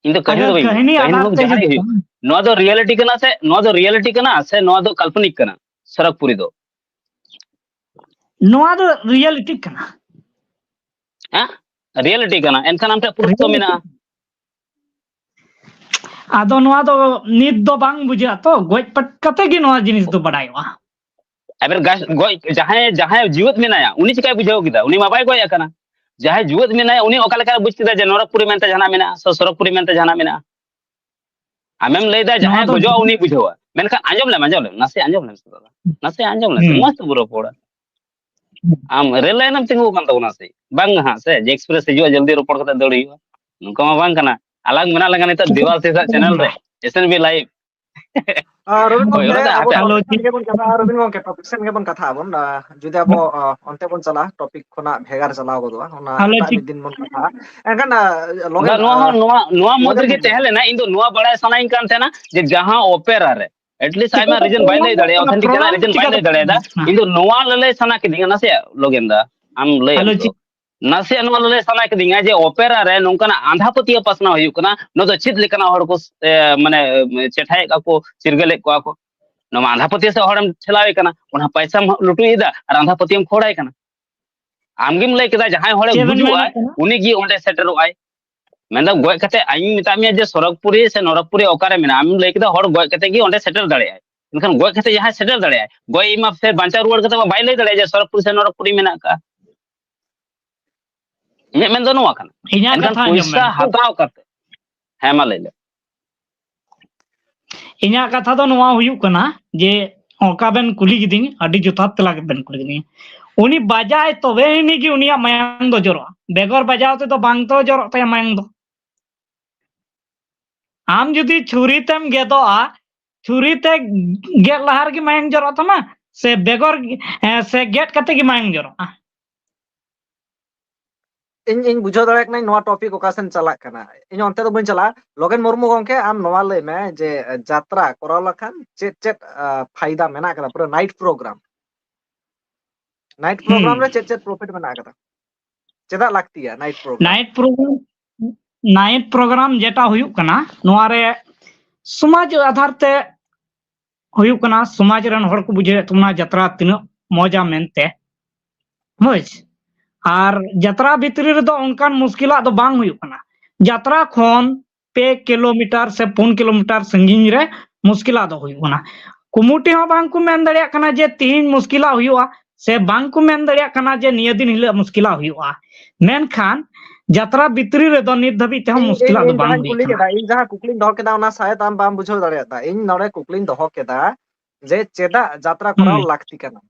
ᱤᱧ ᱫᱚ ᱠᱟᱹᱦᱱᱤ ᱟᱜᱟᱨ ᱫᱚ ᱵᱟᱹᱧ ᱠᱟᱹᱦᱱᱤ ᱞᱟᱹᱭᱟ᱾ ᱠᱟᱹᱦᱱᱤ ᱟᱫᱷᱟᱨ ᱦᱳᱠ, ᱛᱮ ᱡᱟᱦᱟᱸᱭ ᱡᱩᱫᱤ ᱦᱩᱭᱩᱜ, ᱱᱚᱣᱟ ᱫᱚ ᱨᱤᱭᱮᱞᱤᱴᱤ ᱠᱟᱱᱟ ᱥᱮ, ᱱᱚᱣᱟ ᱫᱚ ᱨᱤᱭᱮᱞᱤᱴᱤ ᱠᱟᱱᱟ ᱥᱮ ᱱᱚᱣᱟ ᱫᱚ ᱠᱟᱞᱯᱚᱱᱤᱠ ᱠᱟᱱᱟ? ᱥᱚᱨᱚᱜᱽᱯᱩᱨᱤ ᱫᱚ᱾ ᱱᱚᱣᱟ ᱫᱚ ᱨᱤᱭᱮᱞᱤᱴᱤ ᱠᱟᱱᱟ᱾ ᱦᱮᱸ? ᱨᱤᱭᱮᱞᱤᱴᱤ ᱠᱟᱱᱟ᱾ ᱮᱱᱠᱷᱟᱱ ᱟᱢ ᱴᱷᱮᱱ ᱯᱨᱩᱯᱷ ᱛᱚ ᱨᱤᱭᱮᱞᱤᱴᱤ᱾ ᱢᱮᱱᱟᱜᱼᱟ᱾ ᱟᱫᱚ ᱱᱚᱣᱟ ᱫᱚ ᱱᱤᱛ ᱫᱚ ᱵᱟᱝ ᱵᱩᱡᱷᱟᱹᱜᱼᱟ ᱛᱚ, ᱜᱚᱡ ᱯᱟᱴ ᱠᱟᱛᱮ ᱜᱮ ᱱᱚᱣᱟ ᱡᱤᱱᱤᱥ ᱫᱚ ᱵᱟᱰᱟᱭᱚᱜᱼᱟ᱾ ᱮᱵᱟᱨ ᱜᱟ-, ᱜᱚᱡ, ᱡᱟᱦᱟᱸᱭ, ᱡᱟᱦᱟᱸᱭ ᱡᱤᱣᱮᱫ ᱢᱮᱱᱟᱭᱟ, ᱩᱱᱤ ᱪᱤᱠᱟᱭ ᱵᱩᱡᱷᱟᱹᱣ ᱠᱮᱫᱟ? ᱩᱱᱤ ᱢᱟ ᱵᱟᱭ ᱜᱚᱡ ᱟᱠᱟᱱᱟ᱾ ᱡᱟᱦᱟᱸᱭ ᱡᱤᱣᱮᱫ ᱢᱮᱱᱟᱭᱟ, ᱩᱱᱤ ᱚᱠᱟ ᱞᱮᱠᱟᱭ ᱵᱩᱡᱽ ᱠᱮᱫᱟ ᱡᱮ ᱱᱚᱨᱚᱠᱯᱩᱨᱤ ᱢᱮᱱᱛᱮ ᱡᱟᱦᱟᱱᱟᱜ ᱢᱮᱱᱟᱜᱼᱟ ᱥᱮ ᱥᱚᱨᱚᱜᱽᱯᱩᱨᱤ ᱢᱮᱱᱛᱮ ᱡᱟᱦᱟᱱᱟᱜ ᱢᱮᱱᱟᱜᱼᱟ? ᱟᱢᱮᱢ ᱞᱟᱹᱭᱫᱟ ᱱᱚᱣᱟ ᱡᱟᱦᱟᱸᱭ ᱫᱚ ᱜᱚᱡᱚᱜᱼᱟ ᱩᱱᱤ ᱵᱩᱡᱷᱟᱹᱣᱟ, ᱢᱮᱱᱠᱷᱟᱱ ᱟᱸᱡᱚᱢ ᱞᱮᱢ, ᱟᱸᱡᱚᱢ ᱞᱮᱢ, ᱱᱟᱥᱮ ᱟᱸᱡᱚᱢ ᱞᱮᱢ ᱥᱮ ᱫᱟᱫᱟ, ᱱᱟᱥᱮ ᱟᱸᱡᱚᱢ ᱞᱮᱢ ᱥᱮ, ᱦᱩᱸ᱾ ᱢᱚᱡᱽ ᱛᱮ ᱯᱩᱨᱟᱹ ᱯᱚᱲᱟ᱾ ᱦᱩᱸ᱾ ᱟᱢ ᱨᱮᱞ ᱞᱟᱭᱤᱱ ᱮᱢ ᱛᱤᱸᱜᱩ ᱟᱠᱟᱱ ᱛᱟᱵᱚᱱᱟ ᱥᱮ ᱵᱟᱝ ᱦᱟᱸᱜ? ᱥᱮ ᱡᱮ ᱮᱠᱥᱯᱨᱮᱥ ᱦᱤᱡᱩᱜᱼᱟ, ᱡᱚᱞᱫᱤ ᱨᱚᱯᱚᱲ ᱠᱟᱛᱮ ᱫᱟᱹᱲ ᱦᱩᱭᱩᱜᱼᱟ? ᱱᱚᱝᱠᱟ ᱢᱟ ᱵᱟᱝ ᱠᱟᱱᱟ᱾ ᱟᱞᱟᱝ ᱢᱮᱱᱟᱜ ᱞᱟᱝᱟ ᱱᱤᱛᱚᱜ ᱫᱮᱵᱟᱥᱤᱥ ᱟᱜ ᱪᱮᱱᱮᱞ ᱨᱮ, ᱮᱥ ᱮᱱ ᱵᱤ ᱞᱟᱭᱤᱵᱷ᱾ ᱟᱨ ᱨᱚᱵᱤᱱ ᱜᱚᱢᱠᱮ, ᱟᱵᱚ ᱟᱯᱮ ᱴᱚᱯᱤᱠ ᱥᱮᱱ ᱜᱮᱵᱚᱱ ᱠᱟᱛᱷᱟᱜᱼᱟ, ᱨᱚᱵᱤᱱ ᱜᱚᱢᱠᱮ, ᱴᱚᱯᱤᱠ ᱥᱮᱱ ᱜᱮᱵᱚᱱ ᱠᱟᱛᱷᱟᱜ ᱟᱵᱚᱱ᱾ ᱡᱩᱫᱤ ᱟᱵᱚ ᱚᱱᱛᱮ ᱵᱚᱱ ᱪᱟᱞᱟᱜᱼᱟ, ᱴᱚᱯᱤᱠ ᱠᱷᱚᱱᱟᱜ ᱵᱷᱮᱜᱟᱨ ᱪᱟᱞᱟᱣ ᱜᱚᱫᱚᱜᱼᱟ, ᱚᱱᱟ ᱮᱴᱟᱜ ᱢᱤᱫ ᱫᱤᱱ ᱵᱚᱱ ᱠᱟᱛᱷᱟᱜᱼᱟ᱾ ᱮᱱᱠᱷᱟᱱ ᱱᱚᱣᱟ ᱦᱚᱸ ᱱᱚᱣᱟ ᱱᱚᱣᱟ ᱢᱩᱫᱽ ᱨᱮᱜᱮ ᱛᱟᱦᱮᱸ ᱞᱮᱱᱟ᱾ ᱤᱧ ᱫᱚ ᱱᱚᱣᱟ ᱵᱟᱲᱟᱭ ᱥᱟᱱᱟᱧ ᱠᱟᱱ ᱛᱟᱦᱮᱸᱱᱟ ᱡᱮ ᱡᱟᱦᱟᱸ ᱚᱯᱮᱨᱟ ᱨᱮ, at least ᱟᱭᱢᱟ ᱨᱤᱡᱚᱱ ᱵᱟᱭ ᱞᱟᱹᱭ ᱫᱟᱲᱮᱭᱟᱜᱼᱟ, ᱚᱛᱷᱮᱱᱴᱤᱠ ᱡᱟᱦᱟᱸ ᱨᱤᱡᱚᱱ ᱵᱟᱭ ᱞᱟᱹᱭ ᱫᱟᱲᱮᱭᱟᱫᱟ, ᱤᱧ ᱫᱚ ᱱᱚᱣᱟ ᱞᱟᱹᱞᱟᱹᱭ ᱥᱟᱱᱟ ᱠᱤᱫᱤᱧᱟ᱾ ᱱᱟᱥᱮᱭᱟᱜ ᱞᱚᱜᱮᱱ ᱫᱟ, ᱟᱢ ᱞᱟᱹᱭ ᱟᱢ ᱛᱚ᱾ ᱱᱟᱥᱮᱭᱟᱜ ᱱᱚᱣᱟ ᱞᱟᱹᱞᱟᱹᱭ ᱥᱟᱱᱟ ᱠᱤᱫᱤᱧᱟ ᱡᱮ ᱚᱯᱮᱨᱟ ᱨᱮ ᱱᱚᱝᱠᱟᱱᱟᱜ ᱟᱸᱫᱷᱟ ᱯᱟᱹᱛᱭᱟᱹᱣ ᱯᱟᱥᱱᱟᱣ ᱦᱩᱭᱩᱜ ᱠᱟᱱᱟ, ᱱᱚᱣᱟ ᱫᱚ ᱪᱮᱫ ᱞᱮᱠᱟᱱᱟᱜ ᱦᱚᱲ ᱠᱚ, ᱮ, ᱢᱟᱱᱮ, ᱪᱮᱴᱷᱟᱭᱮᱫ ᱠᱚᱣᱟ ᱠᱚ, ᱪᱤᱨᱜᱟᱹᱞᱮᱫ ᱠᱚᱣᱟ ᱠᱚ? ᱱᱚᱣᱟ ᱟᱸᱫᱷᱟ ᱯᱟᱹᱛᱭᱟᱹᱣ ᱥᱮᱫ ᱦᱚᱲᱮᱢ ᱴᱷᱮᱞᱟᱣᱮ ᱠᱟᱱᱟ, ᱚᱱᱟ ᱯᱚᱭᱥᱟᱢ ᱞᱩᱴᱩᱭᱮᱫᱟ ᱟᱨ ᱟᱸᱫᱷᱟ ᱯᱟᱹᱛᱭᱟᱹᱣᱮᱢ ᱠᱷᱚᱲᱟᱭ ᱠᱟᱱᱟ᱾ ᱟᱢᱜᱮᱢ ᱞᱟᱹᱭ ᱠᱮᱫᱟ, ᱡᱟᱦᱟᱸᱭ ᱦᱚᱲᱮ ᱜᱩᱡᱩᱜᱼᱟᱭ, ᱩᱱᱤᱜᱮ ᱚᱸᱰᱮ ᱥᱮᱴᱮᱨᱚᱜᱼᱟᱭ᱾ ᱢᱮᱱᱫᱟ ᱜᱚᱡ ᱠᱟᱛᱮ, ᱤᱧ ᱢᱮᱛᱟᱜ ᱢᱮᱭᱟ ᱡᱮ ᱥᱚᱨᱚᱜᱽᱯᱩᱨᱤ ᱥᱮ ᱱᱚᱨᱚᱜᱽᱯᱩᱨᱤ ᱚᱠᱟᱨᱮ ᱢᱮᱱᱟᱜᱼᱟ, ᱟᱢᱮᱢ ᱞᱟᱹᱭ ᱠᱮᱫᱟ ᱦᱚᱲ ᱜᱚᱡ ᱠᱟᱛᱮ ᱜᱮ ᱚᱸᱰᱮ ᱥᱮᱴᱮᱨ ᱫᱟᱲᱮᱭᱟᱜᱼᱟᱭ᱾ ᱢᱮᱱᱠᱷᱟᱱ ᱜᱚᱡ ᱠᱟᱛᱮ ᱡᱟᱦᱟᱸᱭ ᱥᱮᱴᱮᱨ ᱫᱟᱲᱮᱭᱟᱜᱼᱟᱭ, ᱜᱚᱡ ᱮᱢᱟ ᱥᱮ ᱵᱟᱧᱪᱟᱣ ᱨᱩᱣᱟᱹᱲ ᱠᱟᱛᱮ ᱢᱟ ᱵᱟᱭ ᱞᱟᱹᱭ ᱫᱟᱲᱮᱭᱟᱜᱼᱟ ᱡᱮ ᱥᱚᱨᱚᱜᱽᱯᱩᱨᱤ ᱥᱮ ᱱᱚᱨᱚᱜᱽᱯᱩᱨᱤ ᱢᱮᱱᱟᱜ ᱟᱠᱟᱫᱼᱟ᱾ ᱤᱧᱟᱹᱜ ᱢᱮᱱ ᱫᱚ ᱱᱚᱣᱟ ᱠᱟᱱᱟ᱾ ᱤᱧᱟᱹᱜ ᱮᱱᱠᱷᱟᱱ ᱠᱟᱛᱷᱟ ᱟᱸᱡᱚᱢ ᱯᱚᱭᱥᱟ ᱢᱮ᱾ ᱦᱟᱛᱟᱣ ᱠᱟᱛᱮ, ᱦᱮᱸ, ᱢᱟ ᱞᱟᱹᱭ ᱞᱮ᱾ ᱤᱧᱟᱹᱜ ᱠᱟᱛᱷᱟ ᱫᱚ ᱱᱚᱣᱟ ᱦᱩᱭᱩᱜ ᱠᱟᱱᱟ ᱡᱮ, ᱚᱠᱟ ᱵᱮᱱ ᱠᱩᱞᱤ ᱠᱤᱫᱤᱧ, ᱟᱹᱰᱤ ᱡᱚᱛᱷᱟᱛ ᱛᱮᱞᱟ ᱵᱮᱱ ᱠᱩᱞᱤ ᱠᱤᱫᱤᱧᱟ᱾ ᱩᱱᱤ ᱵᱟᱡᱟᱭ, ᱛᱚᱵᱮ ᱟᱹᱱᱤᱡ ᱜᱮ ᱩᱱᱤᱭᱟᱜ ᱢᱟᱭᱟᱝ ᱫᱚ ᱡᱚᱨᱚᱜᱼᱟ, ᱵᱮᱜᱚᱨ ᱵᱟᱡᱟᱣ ᱛᱮᱫᱚ ᱵᱟᱝ ᱛᱚ ᱡᱚᱨᱚᱜ ᱛᱟᱭᱟ ᱢᱟᱭᱟᱝ ᱫᱚ᱾ ᱟᱢ ᱡᱩᱫᱤ ᱪᱷᱩᱨᱤ ᱛᱮᱢ ᱜᱮᱫᱚᱜᱼᱟ, ᱪᱷᱩᱨᱤ ᱛᱮ ᱜᱮᱫ ᱞᱟᱦᱟ ᱨᱮᱜᱮ ᱢᱟᱭᱟᱝ ᱡᱚᱨᱚᱜ ᱛᱟᱢᱟ, ᱥᱮ ᱵᱮᱜᱚᱨ, ᱮ, ᱥᱮ ᱜᱮᱫ ᱠᱟᱛᱮ ᱜᱮ ᱢᱟᱭᱟᱝ ᱡᱚᱨᱚᱜᱼᱟ? ᱤᱧ, ᱤᱧ ᱵᱩᱡᱷᱟᱹᱣ ᱫᱟᱲᱮᱭᱟᱜ ᱠᱟᱹᱱᱟᱹᱧ ᱱᱚᱣᱟ ᱴᱚᱯᱤᱠ ᱚᱠᱟ ᱥᱮᱱ ᱪᱟᱞᱟᱜ ᱠᱟᱱᱟ᱾ ᱤᱧ ᱚᱱᱛᱮ ᱫᱚ ᱵᱟᱹᱧ ᱪᱟᱞᱟᱜᱼᱟ᱾ ᱞᱚᱜᱮᱱ ᱢᱩᱨᱢᱩ ᱜᱚᱢᱠᱮ, ᱟᱢ ᱱᱚᱣᱟ ᱞᱟᱹᱭ ᱢᱮ ᱡᱮ, ᱡᱟᱛᱨᱟ ᱠᱚᱨᱟᱣ ᱞᱮᱠᱷᱟᱱ ᱪᱮᱫ ᱪᱮᱫ, ᱟ, ᱯᱷᱟᱭᱫᱟ ᱢᱮᱱᱟᱜ ᱠᱟᱫᱟ, ᱯᱩᱨᱟᱹ ᱱᱟᱭᱤᱴ ᱯᱨᱳᱜᱨᱟᱢ? ᱱᱟᱭᱤᱴ ᱯᱨᱳᱜᱨᱟᱢ ᱨᱮ ᱪᱮᱫ ᱪᱮᱫ ᱯᱨᱚᱯᱷᱤᱴ ᱢᱮᱱᱟᱜ ᱠᱟᱫᱟ? ᱪᱮᱫᱟᱜ ᱞᱟᱹᱠᱛᱤᱭᱟ night programme? Night programme, night programme ᱡᱮᱴᱟ ᱦᱩᱭᱩᱜ ᱠᱟᱱᱟ, ᱱᱚᱣᱟ ᱨᱮ ᱥᱚᱢᱟᱡᱽ ᱟᱫᱷᱟᱨ ᱛᱮ ᱦᱩᱭᱩᱜ ᱠᱟᱱᱟ, ᱥᱚᱢᱟᱡᱽ ᱨᱮᱱ ᱦᱚᱲ ᱠᱚ ᱵᱩᱡᱷᱟᱹᱣᱮᱫ ᱛᱟᱵᱚᱱᱟ ᱡᱟᱛᱨᱟ ᱛᱤᱱᱟᱹᱜ ᱢᱚᱡᱟ ᱢᱮᱱᱛᱮ, ᱦᱳᱭ᱾ ᱟᱨ ᱡᱟᱛᱨᱟ ᱵᱷᱤᱛᱨᱤ ᱨᱮᱫᱚ ᱚᱱᱠᱟᱱ ᱢᱩᱥᱠᱤᱞᱟᱜ ᱫᱚ ᱵᱟᱝ ᱦᱩᱭᱩᱜ ᱠᱟᱱᱟ᱾ ᱡᱟᱛᱨᱟ ᱠᱷᱚᱱ ᱯᱮ ᱠᱤᱞᱳᱢᱤᱴᱟᱨ ᱥᱮ ᱯᱩᱱ ᱠᱤᱞᱳᱢᱤᱴᱟᱨ ᱥᱟᱺᱜᱤᱧ ᱨᱮ ᱢᱩᱥᱠᱤᱞᱟᱜ ᱫᱚ ᱦᱩᱭᱩᱜ ᱠᱟᱱᱟ᱾ ᱠᱚᱢᱤᱴᱤ ᱦᱚᱸ ᱵᱟᱝ ᱠᱚ ᱢᱮᱱ ᱫᱟᱲᱮᱭᱟᱜ ᱠᱟᱱᱟ ᱡᱮ ᱛᱤᱦᱤᱧ ᱢᱩᱥᱠᱤᱞᱟᱜ ᱦᱩᱭᱩᱜᱼᱟ, ᱥᱮ ᱵᱟᱝ ᱠᱚ ᱢᱮᱱ ᱫᱟᱲᱮᱭᱟᱜ ᱠᱟᱱᱟ ᱡᱮ ᱱᱤᱭᱟᱹ ᱫᱤᱱ ᱦᱤᱞᱳᱜ ᱢᱩᱥᱠᱤᱞᱟᱜ ᱦᱩᱭᱩᱜᱼᱟ᱾ ᱢᱮᱱᱠᱷᱟᱱ ᱡᱟᱛᱨᱟ ᱵᱷᱤᱛᱨᱤ ᱨᱮᱫᱚ ᱱᱤᱛ ᱫᱷᱟᱹᱵᱤᱡ ᱛᱮᱦᱚᱸ ᱤᱧ, ᱤᱧ, ᱢᱩᱥᱠᱤᱞᱟᱜ ᱫᱚ ᱤᱧ ᱵᱟᱝ ᱡᱟᱦᱟᱸᱧ ᱦᱩᱭ ᱠᱩᱞᱤ ᱠᱟᱱᱟ᱾ ᱠᱮᱫᱟ, ᱤᱧ ᱡᱟᱦᱟᱸ ᱠᱩᱠᱞᱤᱧ ᱫᱚᱦᱚ ᱠᱮᱫᱟ, ᱚᱱᱟ ᱥᱟᱭᱮᱫ ᱟᱢ ᱵᱟᱢ ᱵᱩᱡᱷᱟᱹᱣ ᱫᱟᱲᱮᱭᱟᱫᱟ᱾ ᱤᱧ ᱱᱚᱰᱮ ᱠᱩᱠᱞᱤᱧ ᱫᱚᱦᱚ ᱠᱮᱫᱟ ᱡᱮ ᱪᱮᱫᱟᱜ ᱡᱟᱛᱨᱟ ᱠᱚᱨᱟᱣ ᱦᱩᱸ᱾ ᱞᱟᱹᱠᱛᱤ ᱠᱟᱱᱟ?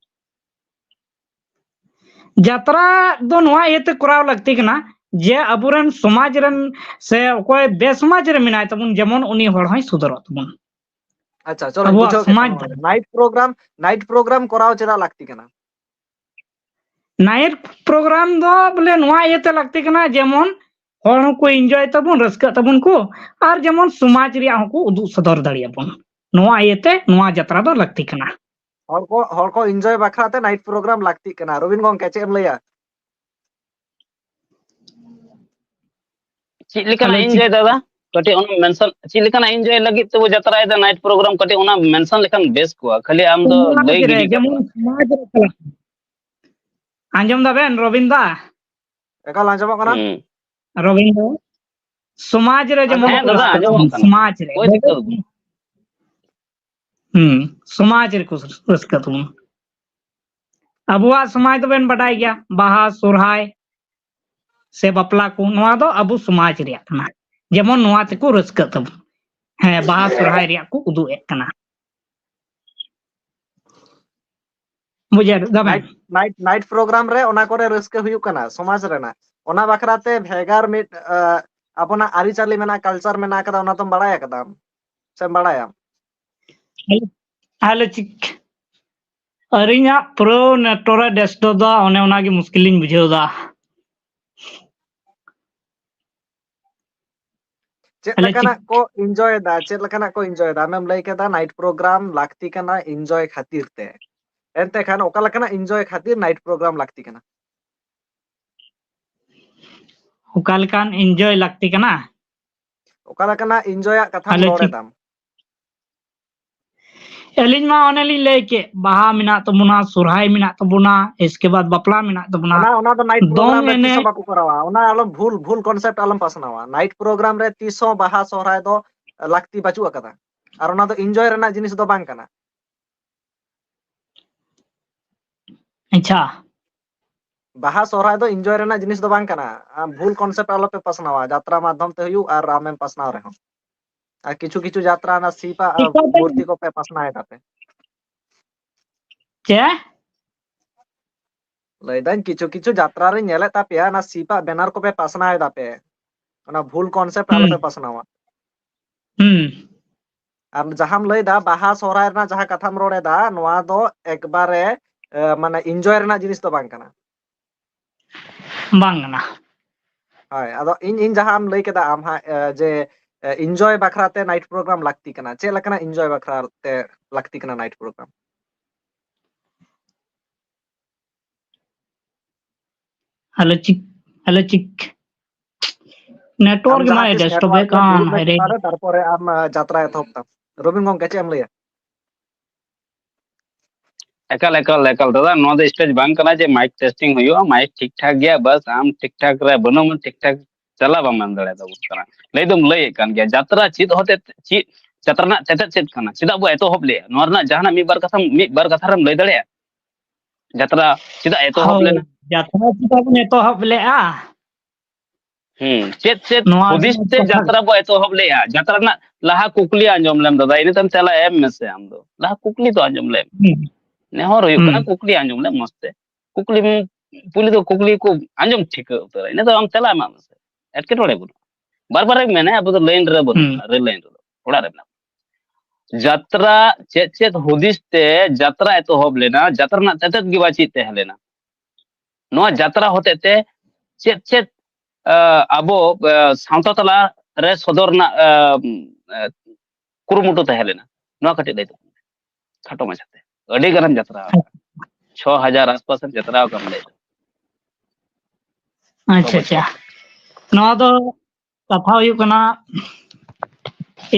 ᱡᱟᱛᱨᱟ ᱫᱚ ᱱᱚᱣᱟ ᱤᱭᱟᱹᱛᱮ ᱠᱚᱨᱟᱣ ᱞᱟᱹᱠᱛᱤ ᱠᱟᱱᱟ ᱡᱮ ᱟᱵᱚᱨᱮᱱ ᱥᱚᱢᱟᱡᱽ ᱨᱮᱱ ᱥᱮ ᱚᱠᱚᱭ ᱵᱮᱥᱚᱢᱟᱡᱽ ᱨᱮ ᱢᱮᱱᱟᱭ ᱛᱟᱵᱚᱱ, ᱡᱮᱢᱚᱱ ᱩᱱᱤ ᱦᱚᱲ ᱦᱚᱸᱭ ᱥᱩᱫᱷᱟᱹᱨᱚᱜ ᱛᱟᱵᱚᱱ᱾ ᱟᱪᱪᱷᱟ, ᱪᱚᱞᱚ, ᱟᱵᱚᱣᱟᱜ ᱵᱩᱡᱷᱟᱹᱣ ᱠᱮᱫ ᱥᱚᱢᱟᱡᱽ ᱛᱟᱢᱟ᱾ ᱨᱮ᱾ Night program, night program ᱠᱚᱨᱟᱣ ᱪᱮᱫᱟᱜ ᱞᱟᱹᱠᱛᱤ ᱠᱟᱱᱟ? Night program ᱫᱚ ᱵᱚᱞᱮ ᱱᱚᱣᱟ ᱤᱭᱟᱹᱛᱮ ᱞᱟᱹᱠᱛᱤ ᱠᱟᱱᱟ, ᱡᱮᱢᱚᱱ ᱦᱚᱲ ᱦᱚᱸᱠᱚ enjoy ᱛᱟᱵᱚᱱ, ᱨᱟᱹᱥᱠᱟᱹᱜ ᱛᱟᱵᱚᱱ ᱠᱚ, ᱟᱨ ᱡᱮᱢᱚᱱ ᱥᱚᱢᱟᱡᱽ ᱨᱮᱭᱟᱜ ᱦᱚᱸᱠᱚ ᱩᱫᱩᱜ ᱥᱚᱫᱚᱨ ᱫᱟᱲᱮᱭᱟᱵᱚᱱ᱾ ᱱᱚᱣᱟ ᱤᱭᱟᱹᱛᱮ ᱱᱚᱣᱟ ᱡᱟᱛᱨᱟ ᱫᱚ ᱞᱟᱹᱠᱛᱤ ᱠᱟᱱᱟ᱾ ᱦᱚᱲ ᱠᱚ, ᱦᱚᱲ ᱠᱚ enjoy ᱵᱟᱠᱷᱨᱟ ᱛᱮ night program ᱞᱟᱹᱠᱛᱤᱜ ᱠᱟᱱᱟ᱾ ᱨᱚᱵᱤᱱ ᱜᱚᱝᱠᱮ, ᱪᱮᱫ ᱮᱢ ᱞᱟᱹᱭᱟ? ᱪᱮᱫ ᱞᱮᱠᱟᱱᱟᱜ ᱦᱮᱞᱳ, ᱪᱮᱫ enjoy, ᱫᱟᱫᱟ? ᱠᱟᱹᱴᱤᱡ ᱚᱱᱟ mention, ᱪᱮᱫ ᱞᱮᱠᱟᱱᱟᱜ enjoy ᱞᱟᱹᱜᱤᱫ ᱛᱮᱵᱚ ᱡᱟᱛᱨᱟᱭᱮᱫᱟ night program? ᱠᱟᱹᱴᱤᱡ ᱚᱱᱟ mention ᱞᱮᱠᱷᱟᱱ ᱵᱮᱥ ᱠᱚᱜᱼᱟ, ᱠᱷᱟᱹᱞᱤ ᱟᱢ ᱫᱚ ᱞᱟᱹᱭ ᱥᱚᱢᱟᱡᱽ ᱨᱮ, ᱜᱤᱰᱤ ᱠᱟᱜ ᱡᱮᱢᱚᱱ ᱠᱟᱱᱟ᱾ ᱥᱚᱢᱟᱡᱽ ᱨᱮ ᱪᱟᱞᱟᱜ ᱠᱟᱱᱟ᱾ ᱟᱸᱡᱚᱢ ᱫᱟᱵᱮᱱ ᱨᱚᱵᱤᱱ ᱫᱟ? ᱮᱠᱟᱞ ᱟᱸᱡᱚᱢᱚᱜ ᱠᱟᱱᱟ᱾ ᱦᱩᱸ᱾ ᱨᱚᱵᱤᱱ ᱫᱟ, ᱥᱚᱢᱟᱡᱽ ᱨᱮ ᱡᱮᱢᱚᱱ ᱦᱮᱸ ᱠᱚ ᱫᱟᱫᱟ, ᱨᱟᱹᱥᱠᱟᱹᱜ ᱟᱸᱡᱚᱢᱚᱜ ᱛᱟᱵᱚᱱ, ᱠᱟᱱᱟ᱾ ᱥᱚᱢᱟᱡᱽ ᱨᱮ᱾ ᱦᱩᱸ, ᱥᱚᱢᱟᱡᱽ ᱨᱮᱠᱚ ᱨᱟᱹᱥᱠᱟᱹᱜ ᱛᱟᱵᱚᱱ᱾ ᱟᱵᱚᱣᱟᱜ ᱥᱚᱢᱟᱡᱽ ᱫᱚᱵᱮᱱ ᱵᱟᱰᱟᱭ ᱜᱮᱭᱟ, ᱵᱟᱦᱟ, ᱥᱚᱨᱦᱟᱭ ᱥᱮ ᱵᱟᱯᱞᱟ ᱠᱚ, ᱱᱚᱣᱟ ᱫᱚ ᱟᱵᱚ ᱥᱚᱢᱟᱡᱽ ᱨᱮᱭᱟᱜ ᱠᱟᱱᱟ᱾ ᱡᱮᱢᱚᱱ ᱱᱚᱣᱟ ᱛᱮᱠᱚ ᱨᱟᱹᱥᱠᱟᱹᱜ ᱛᱟᱵᱚᱱ᱾ ᱦᱮᱸ, ᱵᱟᱦᱟ, ᱥᱚᱨᱦᱟᱭ ᱨᱮᱭᱟᱜ ᱠᱚ ᱩᱫᱩᱜ ᱮᱫ ᱠᱟᱱᱟ᱾ ᱵᱩᱡᱷᱟᱹᱣ ᱫᱟᱵᱮᱱ? Night, night, night program ᱨᱮ ᱚᱱᱟ ᱠᱚᱨᱮ ᱨᱟᱹᱥᱠᱟᱹ ᱦᱩᱭᱩᱜ ᱠᱟᱱᱟ ᱥᱚᱢᱟᱡᱽ ᱨᱮᱱᱟᱜ᱾ ᱚᱱᱟ ᱵᱟᱠᱷᱨᱟ ᱛᱮ ᱵᱷᱮᱜᱟᱨ ᱢᱤᱫ, ᱟ, ᱟᱵᱚᱱᱟᱜ ᱟᱹᱨᱤᱪᱟᱹᱞᱤ ᱢᱮᱱᱟᱜᱼᱟ, culture ᱢᱮᱱᱟᱜ ᱟᱠᱟᱫᱟ, ᱚᱱᱟ ᱫᱚᱢ ᱵᱟᱲᱟᱭ ᱟᱠᱟᱫᱟᱢ ᱥᱮᱢ ᱵᱟᱲᱟᱭᱟ? ᱟᱞᱮ ᱪᱤᱠ-, ᱟᱹᱞᱤᱧᱟᱜ ᱯᱩᱨᱟᱹ network ᱮ disturb ᱫᱟ, ᱚᱱᱮ ᱚᱱᱟᱜᱮ ᱢᱩᱥᱠᱤᱞ ᱞᱤᱧ ᱵᱩᱡᱷᱟᱹᱣ ᱫᱟ᱾ ᱪᱮᱫ ᱟᱞᱮ ᱞᱮᱠᱟᱱᱟᱜ ᱪᱤᱠ- ᱠᱚ enjoy ᱮᱫᱟ, ᱪᱮᱫ ᱞᱮᱠᱟᱱᱟᱜ ᱠᱚ enjoy ᱮᱫᱟ? ᱟᱢᱮᱢ ᱞᱟᱹᱭ ᱠᱮᱫᱟ night program ᱞᱟᱹᱠᱛᱤ ᱠᱟᱱᱟ enjoy ᱠᱷᱟᱹᱛᱤᱨ ᱛᱮ, ᱮᱱᱛᱮ ᱠᱷᱟᱱ ᱚᱠᱟ ᱞᱮᱠᱟᱱᱟᱜ enjoy ᱠᱷᱟᱹᱛᱤᱨ night program ᱞᱟᱹᱠᱛᱤ ᱠᱟᱱᱟ? ᱚᱠᱟ ᱞᱮᱠᱟᱱ enjoy ᱞᱟᱹᱠᱛᱤ ᱠᱟᱱᱟ? ᱚᱠᱟ ᱞᱮᱠᱟᱱᱟᱜ enjoy ᱟᱜ ᱠᱟᱛᱷᱟᱢ ᱟᱞᱮ ᱨᱚᱲ ᱪᱤᱠ- ᱮᱫᱟᱢ? ᱟᱹᱞᱤᱧ ᱢᱟ ᱚᱱᱮ ᱞᱤᱧ ᱞᱟᱹᱭ ᱠᱮᱫ, ᱵᱟᱦᱟ ᱢᱮᱱᱟᱜ ᱛᱟᱵᱚᱱᱟ, ᱥᱚᱨᱦᱟᱭ ᱢᱮᱱᱟᱜ ᱛᱟᱵᱚᱱᱟ, ᱤᱥᱠᱮ ᱵᱟᱫ ᱵᱟᱯᱞᱟ ᱢᱮᱱᱟᱜ ᱛᱟᱵᱚᱱᱟ, ᱚᱱᱟ, ᱚᱱᱟ ᱫᱚ night ᱫᱚᱝ program ᱨᱮ ᱛᱤᱥ ᱮᱱᱮᱡ᱾ ᱦᱚᱸ ᱵᱟᱠᱚ ᱠᱚᱨᱟᱣᱟ᱾ ᱚᱱᱟ ᱟᱞᱚᱢ ᱵᱷᱩᱞ, ᱵᱷᱩᱞ concept ᱟᱞᱚᱢ ᱯᱟᱥᱱᱟᱣᱟ᱾ Night program ᱨᱮ ᱛᱤᱥ ᱦᱚᱸ ᱵᱟᱦᱟ ᱥᱚᱨᱦᱟᱭ ᱫᱚ ᱞᱟᱹᱠᱛᱤ ᱵᱟᱹᱪᱩᱜ ᱟᱠᱟᱫᱟ, ᱟᱨ ᱚᱱᱟ ᱫᱚ enjoy ᱨᱮᱱᱟᱜ ᱡᱤᱱᱤᱥ ᱫᱚ ᱵᱟᱝ ᱠᱟᱱᱟ᱾ ᱟᱪᱪᱷᱟ᱾ ᱵᱟᱦᱟ ᱥᱚᱨᱦᱟᱭ ᱫᱚ enjoy ᱨᱮᱱᱟᱜ ᱡᱤᱱᱤᱥ ᱫᱚ ᱵᱟᱝ ᱠᱟᱱᱟ᱾ ᱟᱢ ᱵᱷᱩᱞ concept ᱟᱞᱚᱯᱮ ᱯᱟᱥᱱᱟᱣᱟ, ᱡᱟᱛᱨᱟ ᱢᱟᱫᱽᱫᱷᱚᱢ ᱛᱮ ᱦᱩᱭᱩᱜ ᱟᱨ ᱟᱢᱮᱢ ᱯᱟᱥᱱᱟᱣ ᱨᱮᱦᱚᱸ᱾ ᱟᱨ ᱠᱤᱪᱷᱩ ᱠᱤᱪᱷᱩ ᱡᱟᱛᱨᱟ ᱚᱱᱟ ᱥᱤᱯ ᱟᱜ ᱪᱤᱠᱟᱹᱛᱮ? ᱢᱩᱨᱛᱤ ᱠᱚᱯᱮ ᱯᱟᱥᱱᱟᱣ ᱮᱫᱟ ᱯᱮ᱾ ᱪᱮ? ᱞᱟᱹᱭᱫᱟᱹᱧ ᱠᱤᱪᱷᱩ ᱠᱤᱪᱷᱩ ᱡᱟᱛᱨᱟ ᱨᱮᱧ ᱧᱮᱞᱮᱫ ᱛᱟᱯᱮᱭᱟ, ᱚᱱᱟ ᱥᱤᱯ ᱟᱜ banner ᱠᱚᱯᱮ ᱯᱟᱥᱱᱟᱣ ᱮᱫᱟ ᱯᱮ᱾ ᱚᱱᱟ ᱵᱷᱩᱞ concept ᱦᱩᱸ᱾ ᱟᱞᱚᱯᱮ ᱯᱟᱥᱱᱟᱣᱟ᱾ ᱦᱩᱸ᱾ ᱟᱨ ᱡᱟᱦᱟᱸᱢ ᱞᱟᱹᱭᱫᱟ ᱵᱟᱦᱟ ᱥᱚᱦᱨᱟᱭ ᱨᱮᱱᱟᱜ ᱡᱟᱦᱟᱸ ᱠᱟᱛᱷᱟᱢ ᱨᱚᱲ ᱮᱫᱟ, ᱱᱚᱣᱟ ᱫᱚ ᱮᱠᱵᱟᱨᱮ ᱢᱟᱱᱮ ᱤᱱᱡᱚᱭ ᱨᱮᱱᱟᱜ ᱡᱤᱱᱤᱥ ᱫᱚ ᱵᱟᱝ ᱠᱟᱱᱟ᱾ ᱵᱟᱝ ᱠᱟᱱᱟ᱾ ᱦᱳᱭ, ᱟᱫᱚ ᱤᱧ ᱤᱧ ᱡᱟᱦᱟᱸᱢ ᱞᱟᱹᱭ ᱠᱮᱫᱟ ᱟᱢ ᱦᱟᱸᱜ, ᱡᱮ ᱤᱱᱡᱚᱭ ᱵᱟᱠᱷᱨᱟ ᱛᱮ ᱱᱟᱭᱤᱴ ᱯᱨᱳᱜᱨᱟᱢ ᱞᱟᱹᱠᱛᱤ ᱠᱟᱱᱟ, ᱪᱮᱫ ᱞᱮᱠᱟᱱᱟᱜ ᱤᱱᱡᱚᱭ ᱵᱟᱠᱷᱨᱟ ᱛᱮ ᱞᱟᱹᱠᱛᱤ ᱠᱟᱱᱟ ᱱᱟᱭᱤᱴ ᱯᱨᱳᱜᱨᱟᱢ? ᱦᱮᱞᱳ ᱪᱤᱠ ᱦᱮᱞᱳ ᱪᱤᱠ ᱟᱢ ᱱᱮᱴᱣᱟᱨᱠ ᱜᱮ ᱡᱟᱦᱟᱸ ᱢᱟᱭ ᱛᱤᱥ ᱰᱤᱥᱴᱟᱨᱵ ᱱᱮᱴᱣᱟᱨᱠ ᱮᱫ ᱨᱮ ᱠᱟᱱ ᱵᱤᱜᱷᱱᱮᱥ ᱦᱟᱭᱨᱮ᱾ ᱛᱟᱞᱟᱨᱮ, ᱛᱟᱨᱯᱚᱨᱮ ᱟᱢ ᱡᱟᱛᱨᱟ ᱮᱛᱚᱦᱚᱵ ᱛᱟᱢ᱾ ᱨᱚᱵᱤᱱ ᱜᱚᱝᱠᱮ, ᱪᱮᱫ ᱮᱢ ᱞᱟᱹᱭᱟ? ᱮᱠᱟᱞ ᱮᱠᱟᱞ ᱮᱠᱟᱞ ᱫᱟᱫᱟ, ᱱᱚᱣᱟ ᱫᱚ ᱥᱴᱮᱡ ᱵᱟᱝ ᱠᱟᱱᱟ ᱡᱮ ᱢᱟᱭᱤᱠ ᱴᱮᱥᱴᱤᱝ ᱦᱩᱭᱩᱜᱼᱟ᱾ ᱢᱟᱭᱤᱠ ᱴᱷᱤᱠ ᱴᱷᱟᱠ ᱜᱮᱭᱟ, ᱵᱟᱥ ᱟᱢ ᱴᱷᱤᱠ ᱴᱷᱟᱠ ᱨᱮ ᱵᱟᱹᱱᱩᱢ, ᱴᱷᱤᱠ ᱴᱷᱟᱠ ᱪᱟᱞᱟᱣ ᱵᱟᱢ ᱮᱢ ᱫᱟᱲᱮᱭᱟᱛᱟᱵᱚᱱ ᱠᱟᱱᱟ᱾ ᱞᱟᱹᱭ ᱫᱚᱢ ᱞᱟᱹᱭᱮᱫ ᱠᱟᱱ ᱜᱮᱭᱟ, ᱡᱟᱛᱨᱟ ᱪᱮᱫ ᱦᱚᱛᱮ ᱪᱮᱫ ᱡᱟᱛᱨᱟ ᱨᱮᱱᱟᱜ ᱛᱮᱛᱮᱫ ᱪᱮᱫ ᱠᱟᱱᱟ, ᱪᱮᱫᱟᱜ ᱵᱚ ᱮᱛᱚᱦᱚᱵ ᱞᱮᱫᱼᱟ, ᱱᱚᱣᱟ ᱨᱮᱱᱟᱜ ᱡᱟᱦᱟᱱᱟᱜ ᱢᱤᱫ ᱵᱟᱨ ᱠᱟᱛᱷᱟ, ᱢᱤᱫ ᱵᱟᱨ ᱠᱟᱛᱷᱟ ᱨᱮᱢ ᱞᱟᱹᱭ ᱫᱟᱲᱮᱭᱟᱜᱼᱟ? ᱡᱟᱛᱨᱟ ᱪᱮᱫᱟᱜ ᱮᱛᱚᱦᱚᱵ ᱦᱳᱭ, ᱞᱮᱱᱟ? ᱡᱟᱛᱨᱟ ᱪᱮᱫᱟᱜ ᱵᱚᱱ ᱮᱛᱚᱦᱚᱵ ᱞᱮᱫᱼᱟ? ᱦᱩᱸ, ᱪᱮᱫ ᱪᱮᱫ ᱱᱚᱣᱟ ᱜᱮ ᱦᱩᱫᱤᱥ ᱛᱮ ᱠᱟᱛᱷᱟ᱾ ᱡᱟᱛᱨᱟ ᱵᱚ ᱮᱛᱚᱦᱚᱵ ᱞᱮᱫᱼᱟ? ᱡᱟᱛᱨᱟ ᱨᱮᱱᱟᱜ ᱞᱟᱦᱟ ᱠᱩᱠᱞᱤ ᱟᱸᱡᱚᱢ ᱞᱮᱢ ᱫᱟᱫᱟ, ᱤᱱᱟᱹ ᱛᱟᱭᱚᱢ ᱛᱮᱞᱟ ᱮᱢ ᱢᱮᱥᱮ ᱟᱢ ᱫᱚ᱾ ᱞᱟᱦᱟ ᱠᱩᱠᱞᱤ ᱫᱚ ᱟᱸᱡᱚᱢ ᱞᱮᱢ᱾ ᱦᱩᱸ, ᱱᱮᱦᱚᱨ ᱦᱩᱭᱩᱜ ᱠᱟᱱᱟ, ᱦᱩᱸ, ᱠᱩᱠᱞᱤ ᱟᱸᱡᱚᱢ ᱞᱮᱢ ᱢᱚᱸᱡᱽ ᱛᱮ᱾ ᱠᱩᱠᱞᱤ ᱢ-, ᱯᱩᱭᱞᱩ ᱫᱚ ᱠᱩᱠᱞᱤ ᱠᱚ ᱟᱸᱡᱚᱢ ᱴᱷᱤᱠᱟᱹ ᱩᱛᱟᱹᱨᱟ, ᱤᱱᱟᱹ ᱛᱟᱭᱚᱢ ᱟᱢ ᱛᱮᱞᱟ ᱮᱢᱟᱜ ᱢᱮᱥᱮ᱾ ᱮᱴᱠᱮᱴᱚᱬᱮ ᱵᱟᱹᱱᱩᱜᱼᱟ᱾ ᱵᱟᱨ ᱵᱟᱨ ᱢᱮᱱᱟ, ᱟᱵᱚ ᱫᱚ ᱞᱟᱭᱤᱱ ᱨᱮ ᱵᱟᱹᱱᱩᱜ ᱦᱩᱸ, ᱵᱚᱱᱟ, ᱨᱮᱞ ᱞᱟᱭᱤᱱ ᱨᱮᱫᱚ, ᱚᱲᱟᱜ ᱨᱮ ᱢᱮᱱᱟᱜ ᱵᱚᱱᱟ᱾ ᱡᱟᱛᱨᱟ ᱪᱮᱫ ᱪᱮᱫ ᱦᱩᱫᱤᱥ ᱛᱮ ᱡᱟᱛᱨᱟ ᱮᱛᱚᱦᱚᱵ ᱞᱮᱱᱟ, ᱡᱟᱛᱨᱟ ᱨᱮᱱᱟᱜ ᱛᱮᱛᱮᱫ ᱜᱮ ᱵᱟ ᱪᱮᱫ ᱛᱟᱦᱮᱸ ᱞᱮᱱᱟ? ᱱᱚᱣᱟ ᱡᱟᱛᱨᱟ ᱦᱚᱛᱮᱡ ᱛᱮ ᱪᱮᱫ ᱪᱮᱫ, ᱟ, ᱟᱵᱚ, ᱟ, ᱥᱟᱶᱛᱟ ᱛᱟᱞᱟ ᱨᱮ ᱥᱚᱫᱚᱨ ᱨᱮᱱᱟᱜ, ᱟ, ᱟ, ᱠᱩᱨᱩᱢᱩᱴᱩ ᱛᱟᱦᱮᱸ ᱞᱮᱱᱟ? ᱱᱚᱣᱟ ᱠᱟᱹᱴᱤᱡ ᱞᱟᱹᱭ ᱛᱟᱵᱚᱱ ᱢᱮ, ᱠᱷᱟᱴᱚ ᱢᱟᱪᱷᱟᱛᱮ᱾ ᱟᱹᱰᱤ ᱜᱟᱱᱮᱢ ᱡᱟᱛᱨᱟ ᱟᱠᱟᱫᱼᱟ, ᱪᱷᱚ ᱦᱟᱡᱟᱨ ᱟᱥᱯᱟᱥ ᱮᱢ ᱡᱟᱛᱨᱟ ᱟᱠᱟᱫ ᱞᱟᱹᱭ ᱫᱟ᱾ ᱟᱪᱪᱷᱟ, ᱟᱪᱪᱷᱟ᱾ ᱱᱚᱣᱟ ᱫᱚ ᱠᱟᱛᱷᱟ ᱦᱩᱭᱩᱜ ᱠᱟᱱᱟ,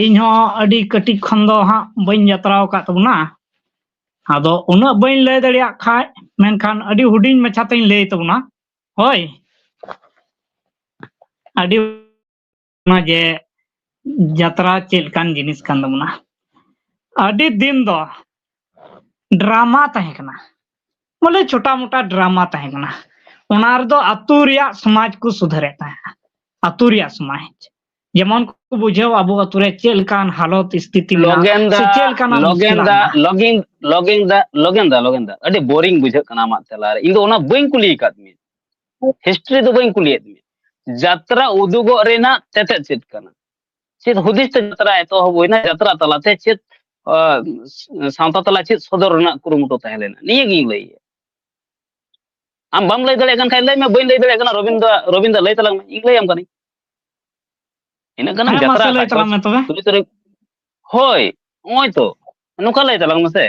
ᱤᱧ ᱦᱚᱸ ᱟᱹᱰᱤ ᱠᱟᱹᱴᱤᱡ ᱠᱷᱚᱱ ᱫᱚ ᱦᱟᱸᱜ ᱵᱟᱹᱧ ᱡᱟᱛᱨᱟ ᱟᱠᱟᱫ ᱛᱟᱵᱚᱱᱟ, ᱟᱫᱚ ᱩᱱᱟᱹᱜ ᱵᱟᱹᱧ ᱞᱟᱹᱭ ᱫᱟᱲᱮᱭᱟᱜ ᱠᱷᱟᱡ, ᱢᱮᱱᱠᱷᱟᱱ ᱟᱹᱰᱤ ᱦᱩᱰᱤᱧ ᱢᱟᱪᱷᱟ ᱛᱮᱧ ᱞᱟᱹᱭ ᱛᱟᱵᱚᱱᱟ᱾ ᱦᱳᱭ, ᱟᱹᱰᱤ ᱚᱱᱟ ᱡᱮ ᱡᱟᱛᱨᱟ ᱪᱮᱫ ᱞᱮᱠᱟᱱ ᱡᱤᱱᱤᱥ ᱠᱟᱱ ᱛᱟᱵᱚᱱᱟ᱾ ᱟᱹᱰᱤ ᱫᱤᱱ ᱫᱚ ᱰᱨᱟᱢᱟ ᱛᱟᱦᱮᱸ ᱠᱟᱱᱟ, ᱵᱚᱞᱮ ᱪᱷᱳᱴᱟ ᱢᱳᱴᱟ ᱰᱨᱟᱢᱟ ᱛᱟᱦᱮᱸ ᱠᱟᱱᱟ᱾ ᱚᱱᱟ ᱨᱮᱫᱚ ᱟᱹᱛᱩ ᱨᱮᱭᱟᱜ ᱥᱚᱢᱟᱡᱽ ᱠᱚ ᱥᱩᱫᱷᱟᱹᱨᱮᱫ ᱛᱟᱦᱮᱸᱫ, ᱟᱹᱛᱩ ᱨᱮᱭᱟᱜ ᱥᱚᱢᱟᱡᱽ᱾ ᱡᱮᱢᱚᱱ ᱠᱚ ᱵᱩᱡᱷᱟᱹᱣ ᱟᱵᱚ ᱟᱹᱛᱩ ᱨᱮ ᱪᱮᱫ ᱞᱮᱠᱟᱱ ᱦᱟᱞᱚᱛ ᱥᱛᱷᱤᱛᱤ ᱢᱮᱱᱟᱜᱼᱟ, ᱞᱚᱜᱮᱱ ᱥᱮ ᱫᱟ, ᱪᱮᱫ ᱞᱮᱠᱟᱱᱟᱜ ᱞᱚᱜᱮᱱ ᱢᱩᱥᱠᱤᱞ ᱫᱟ, ᱢᱮᱱᱟᱜᱼᱟ᱾ ᱞᱚᱜᱮᱱ, ᱞᱚᱜᱮᱱ ᱫᱟ, ᱞᱚᱜᱮᱱ ᱫᱟ, ᱞᱚᱜᱮᱱ ᱫᱟ, ᱟᱹᱰᱤ ᱵᱳᱨᱤᱝ ᱵᱩᱡᱷᱟᱹᱜ ᱠᱟᱱᱟ ᱟᱢᱟᱜ ᱛᱮᱞᱟ ᱨᱮ᱾ ᱤᱧ ᱫᱚ ᱚᱱᱟ ᱵᱟᱹᱧ ᱠᱩᱞᱤ ᱟᱠᱟᱫ ᱢᱮᱭᱟ, ᱦᱤᱥᱴᱨᱤ ᱫᱚ ᱵᱟᱹᱧ ᱠᱩᱞᱤᱭᱮᱫ ᱢᱮᱭᱟ᱾ ᱡᱟᱛᱨᱟ ᱩᱫᱩᱜᱚᱜ ᱨᱮᱱᱟᱜ ᱛᱮᱛᱮᱫ ᱪᱮᱫ ᱠᱟᱱᱟ? ᱪᱮᱫ ᱦᱩᱫᱤᱥ ᱛᱮ ᱡᱟᱛᱨᱟ ᱮᱛᱚᱦᱚᱵ ᱦᱩᱭᱱᱟ? ᱡᱟᱛᱨᱟ ᱛᱟᱞᱟᱛᱮ ᱪᱮᱫ, ᱟᱸ, ᱥᱟᱶᱛᱟ ᱛᱟᱞᱟ ᱪᱮᱫ ᱥᱚᱫᱚᱨ ᱨᱮᱱᱟᱜ ᱠᱩᱨᱩᱢᱩᱴᱩ ᱛᱟᱦᱮᱸ ᱞᱮᱱᱟ? ᱱᱤᱭᱟᱹ ᱜᱤᱧ ᱞᱟᱹᱭᱮᱫᱼᱟ᱾ ᱟᱢ ᱵᱟᱢ ᱞᱟᱹᱭ ᱫᱟᱲᱮᱭᱟᱜ ᱠᱟᱱ ᱠᱷᱟᱱ ᱞᱟᱹᱭ ᱢᱮ, "ᱵᱟᱹᱧ ᱞᱟᱹᱭ ᱫᱟᱲᱮᱭᱟᱜ ᱠᱟᱱᱟ, ᱨᱚᱵᱤᱱ ᱫᱟ, ᱨᱚᱵᱤᱱ ᱫᱟ, ᱞᱟᱹᱭ ᱛᱟᱞᱟᱝ ᱢᱮ, ᱤᱧ ᱞᱟᱹᱭᱟᱢ ᱠᱟᱹᱱᱟᱹᱧ᱾" ᱤᱱᱟᱹᱜ ᱜᱟᱱᱮᱢ ᱦᱮᱸ, ᱡᱟᱛᱨᱟ ᱢᱟᱥᱮ ᱞᱟᱹᱭ ᱟᱠᱟᱫ, ᱛᱟᱞᱟᱝ ᱢᱮ ᱛᱚᱵᱮ᱾ ᱛᱩᱨᱩᱭ ᱛᱟᱹᱨᱤᱠᱷ, ᱦᱳᱭ, ᱱᱚᱜᱼᱚᱭ ᱛᱚ, ᱱᱚᱝᱠᱟ ᱞᱟᱹᱭ ᱛᱟᱞᱟᱝ ᱢᱮᱥᱮ᱾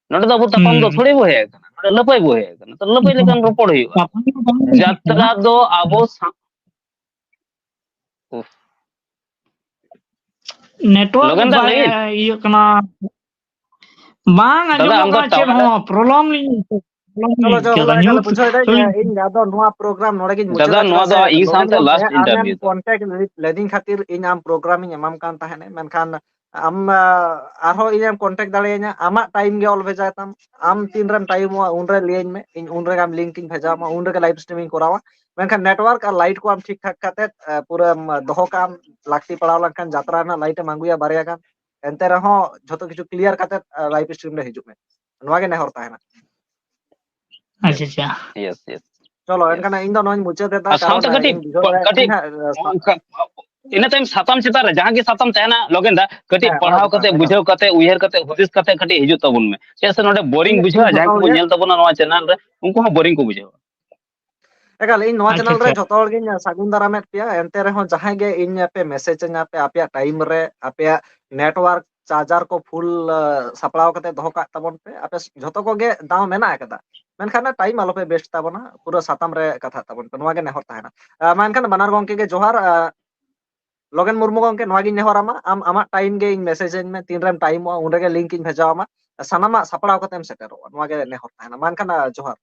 ᱱᱚᱰᱮ ᱫᱚ ᱟᱵᱚ ᱛᱟᱯᱟᱢ ᱫᱚ ᱦᱩᱸ᱾ ᱛᱷᱚᱲᱤ ᱵᱚ ᱦᱮᱡ ᱟᱠᱟᱱᱟ, ᱱᱚᱰᱮ ᱞᱟᱹᱯᱟᱹᱭ ᱵᱚ ᱦᱮᱡ ᱟᱠᱟᱱᱟ᱾ ᱛᱚ ᱞᱟᱹᱯᱟᱹᱭ ᱞᱮᱠᱟᱱ ᱨᱚᱯᱚᱲ ᱦᱩᱭᱩᱜᱼᱟ᱾ ᱛᱟᱯᱟᱢ ᱫᱚ ᱵᱟᱝ ᱦᱩᱭ ᱡᱟᱛᱨᱟ ᱟᱠᱟᱱᱟ᱾ ᱫᱚ ᱟᱵᱚ ᱥᱟ-, ᱩᱯᱷ᱾ Network ᱞᱚᱜᱮᱱ ᱫᱟ, ᱵᱟᱭ ᱞᱟᱹᱭ ᱤᱭᱟᱹᱜ ᱠᱟᱱᱟ᱾ ᱵᱟᱝ ᱫᱟᱫᱟ, ᱟᱸᱡᱚᱢᱚᱜ ᱟᱢ ᱫᱚ ᱠᱟᱱᱟ ᱪᱮᱫ ᱴᱟᱣᱟᱨ ᱦᱚᱸ, problem ᱞᱤᱧ, problem ᱪᱚᱞᱚ, ᱞᱤᱧ ᱪᱚᱞᱚ, ᱟᱹᱭᱠᱟᱹᱣ ᱫᱟ᱾ ᱵᱟᱠᱷᱟᱱ ᱧᱩᱛ ᱵᱩᱡᱷᱟᱹᱣ ᱫᱟᱹᱧ, ᱛᱩᱞ-, ᱤᱧ ᱟᱫᱚ ᱱᱚᱣᱟ program ᱱᱚᱰᱮ ᱜᱤᱧ ᱢᱩᱪᱟᱹᱫ ᱫᱟᱫᱟ, ᱱᱚᱣᱟ ᱟᱠᱟᱫᱟ ᱫᱚ ᱥᱮ, ᱤᱧ ᱞᱚᱜᱮᱱ ᱥᱟᱶᱛᱮ ᱜᱚᱢᱠᱮ, last ᱟᱢᱮᱢ interview ᱛᱟᱢ᱾ Contact ᱞᱮᱫᱤᱧ ᱠᱷᱟᱹᱛᱤᱨ ᱤᱧ ᱟᱢ program ᱤᱧ ᱮᱢᱟᱢ ᱠᱟᱱ ᱛᱟᱦᱮᱸᱱᱟ, ᱢᱮᱱᱠᱷᱟᱱ ᱟᱢ, ᱟ, ᱟᱨᱦᱚᱸ ᱤᱧᱮᱢ contact ᱫᱟᱲᱮᱭᱟᱹᱧᱟ, ᱟᱢᱟᱜ time ᱜᱮ ᱚᱞ ᱵᱷᱮᱡᱟᱭ ᱛᱟᱢ, ᱟᱢ ᱛᱤᱱ ᱨᱮᱢ ᱴᱟᱭᱤᱢᱚᱜᱼᱟ ᱩᱱᱨᱮ ᱞᱟᱹᱭᱟᱹᱧ ᱢᱮ, ᱤᱧ ᱩᱱ ᱨᱮᱜᱮ ᱟᱢ link ᱤᱧ ᱵᱷᱮᱡᱟ ᱟᱢᱟ, ᱩᱱ ᱨᱮᱜᱮ live stream ᱤᱧ ᱠᱚᱨᱟᱣᱟ᱾ ᱢᱮᱱᱠᱷᱟᱱ network ᱟᱨ light ᱠᱚ ᱟᱢ ᱴᱷᱤᱠ ᱴᱷᱟᱠ ᱠᱟᱛᱮ, ᱟ, ᱯᱩᱨᱟᱹᱢ ᱫᱚᱦᱚ ᱠᱟᱜᱼᱟᱢ, ᱞᱟᱹᱠᱛᱤ ᱯᱟᱲᱟᱣ ᱞᱮᱱᱠᱷᱟᱱ ᱡᱟᱛᱨᱟ ᱨᱮᱱᱟᱜ light ᱮᱢ ᱟᱹᱜᱩᱭᱟ ᱵᱟᱨᱭᱟ ᱜᱟᱱ, ᱮᱱᱛᱮ ᱨᱮᱦᱚᱸ ᱡᱷᱚᱛᱚ ᱠᱤᱪᱷᱩ clear ᱠᱟᱛᱮ, ᱟ, live stream ᱨᱮ ᱦᱤᱡᱩᱜ ᱢᱮ, ᱱᱚᱣᱟ ᱜᱮ ᱱᱮᱦᱚᱨ ᱛᱟᱦᱮᱱᱟ᱾ ᱟᱪᱪᱷᱟ, ᱟᱪᱪᱷᱟ᱾ Yes, yes. ᱪᱚᱞᱚ, yes. ᱮᱱᱠᱷᱟᱱ ᱤᱧ ᱫᱚ ᱱᱚᱣᱟᱧ ᱢᱩᱪᱟᱹᱫ ᱮᱫᱟ, ᱟᱨ ᱠᱟᱨᱚᱱ ᱥᱟᱶᱛᱮ ᱠᱟᱹᱴᱤᱡ, ᱤᱧ ᱵᱩᱡᱷᱟᱹᱣ ᱫᱟᱲᱮᱭᱟᱜ ᱠᱟᱹᱴᱤᱡ ᱠᱟᱱᱟ ᱦᱟᱸᱜ, ᱥᱟ-, ᱚᱱᱠᱟ, ᱤᱱᱟᱹ ᱛᱟᱭᱚᱢ ᱥᱟᱛᱟᱢ ᱪᱮᱛᱟᱱ ᱨᱮ ᱡᱟᱦᱟᱸ ᱜᱮ ᱥᱟᱛᱟᱢ ᱛᱟᱦᱮᱱᱟ, ᱞᱚᱜᱮᱱ ᱫᱟ, ᱠᱟᱹᱴᱤᱡ ᱦᱮᱸ, ᱯᱟᱲᱦᱟᱣ ᱚᱱᱟ ᱠᱟᱛᱮ, ᱪᱮᱛᱟᱱ ᱨᱮ᱾ ᱵᱩᱡᱷᱟᱹᱣ ᱠᱟᱛᱮ, ᱩᱭᱦᱟᱹᱨ ᱠᱟᱛᱮ, ᱦᱩᱫᱤᱥ ᱠᱟᱛᱮ ᱠᱟᱹᱴᱤᱡ ᱦᱤᱡᱩᱜ ᱛᱟᱵᱚᱱ ᱢᱮ᱾ ᱪᱮᱫᱟᱜ ᱥᱮ ᱱᱚᱰᱮ boring ᱤᱧ, ᱵᱩᱡᱷᱟᱹᱜᱼᱟ, ᱤᱧ ᱡᱟᱦᱟᱸᱭ ᱡᱷᱚᱛᱚ ᱠᱚᱠᱚ ᱦᱚᱲ ᱜᱮ ᱧᱮᱞ ᱛᱟᱵᱚᱱᱟ ᱱᱚᱣᱟ channel ᱨᱮ, ᱩᱱᱠᱩ ᱦᱚᱸ boring ᱠᱚ ᱵᱩᱡᱷᱟᱹᱣᱟ᱾ ᱮᱠᱟᱞ, ᱤᱧ ᱱᱚᱣᱟ ᱟᱪᱪᱷᱟ, channel ᱨᱮ ᱟᱪᱪᱷᱟ᱾ ᱡᱷᱚᱛᱚ ᱦᱚᱲ ᱜᱤᱧ ᱥᱟᱹᱜᱩᱱ ᱫᱟᱨᱟᱢᱮᱫ ᱯᱮᱭᱟ, ᱮᱱᱛᱮ ᱨᱮᱦᱚᱸ ᱡᱟᱦᱟᱸᱭ ᱜᱮ ᱤᱧ ᱯᱮ message ᱟᱹᱧᱟ, ᱯᱮ ᱟᱯᱮᱭᱟᱜ time ᱨᱮ, ᱟᱯᱮᱭᱟᱜ network charger ᱠᱚ full, ᱟ, ᱥᱟᱯᱲᱟᱣ ᱠᱟᱛᱮ ᱫᱚᱦᱚ ᱠᱟᱜ ᱛᱟᱵᱚᱱ ᱯᱮ, ᱟᱯᱮ ᱡᱷᱚᱛᱚ ᱠᱚᱜᱮ ᱫᱟᱣ ᱢᱮᱱᱟᱜ ᱟᱠᱟᱫᱟ, ᱢᱮᱱᱠᱷᱟᱱ time ᱟᱞᱚᱯᱮ waste ᱛᱟᱵᱚᱱᱟ, ᱯᱩᱨᱟᱹ ᱥᱟᱛᱟᱢ ᱨᱮ ᱠᱟᱛᱷᱟᱜ ᱛᱟᱵᱚᱱ ᱯᱮ, ᱱᱚᱣᱟ ᱜᱮ ᱱᱮᱦᱚᱨ ᱛᱟᱦᱮᱱᱟ᱾ ᱟ, ᱢᱟ ᱮᱱᱠᱷᱟᱱ ᱵᱟᱱᱟᱨ ᱜᱚᱝᱠᱮ ᱜᱮ ᱡᱚᱦᱟᱨ, ᱟ, ᱞᱚᱜᱮᱱ ᱢᱩᱨᱢᱩ ᱜᱚᱝᱠᱮ, ᱱᱚᱣᱟ ᱜᱤᱧ ᱱᱮᱦᱚᱨᱟᱢᱟ, ᱟᱢ ᱟᱢᱟᱜ time ᱜᱮ ᱤᱧ message ᱟᱹᱧ ᱢᱮ, ᱛᱤᱱᱨᱮᱢ ᱴᱟᱭᱤᱢᱚᱜᱼᱟ ᱩᱱ ᱨᱮᱜᱮ link ᱤᱧ ᱵᱷᱮᱡᱟ ᱟᱢᱟ, ᱥᱟᱱᱟᱢᱟᱜ ᱥᱟᱯᱲᱟᱣ ᱠᱟᱛᱮᱢ ᱥᱮᱴᱮᱨᱚᱜᱼᱟ, ᱱᱚᱣᱟ ᱜᱮ ᱱᱮᱦᱚᱨ ᱛᱟᱦᱮᱱᱟ᱾ ᱢᱟ ᱮᱱᱠᱷᱟᱱ, ᱟ, ᱡᱚᱦᱟᱨ᱾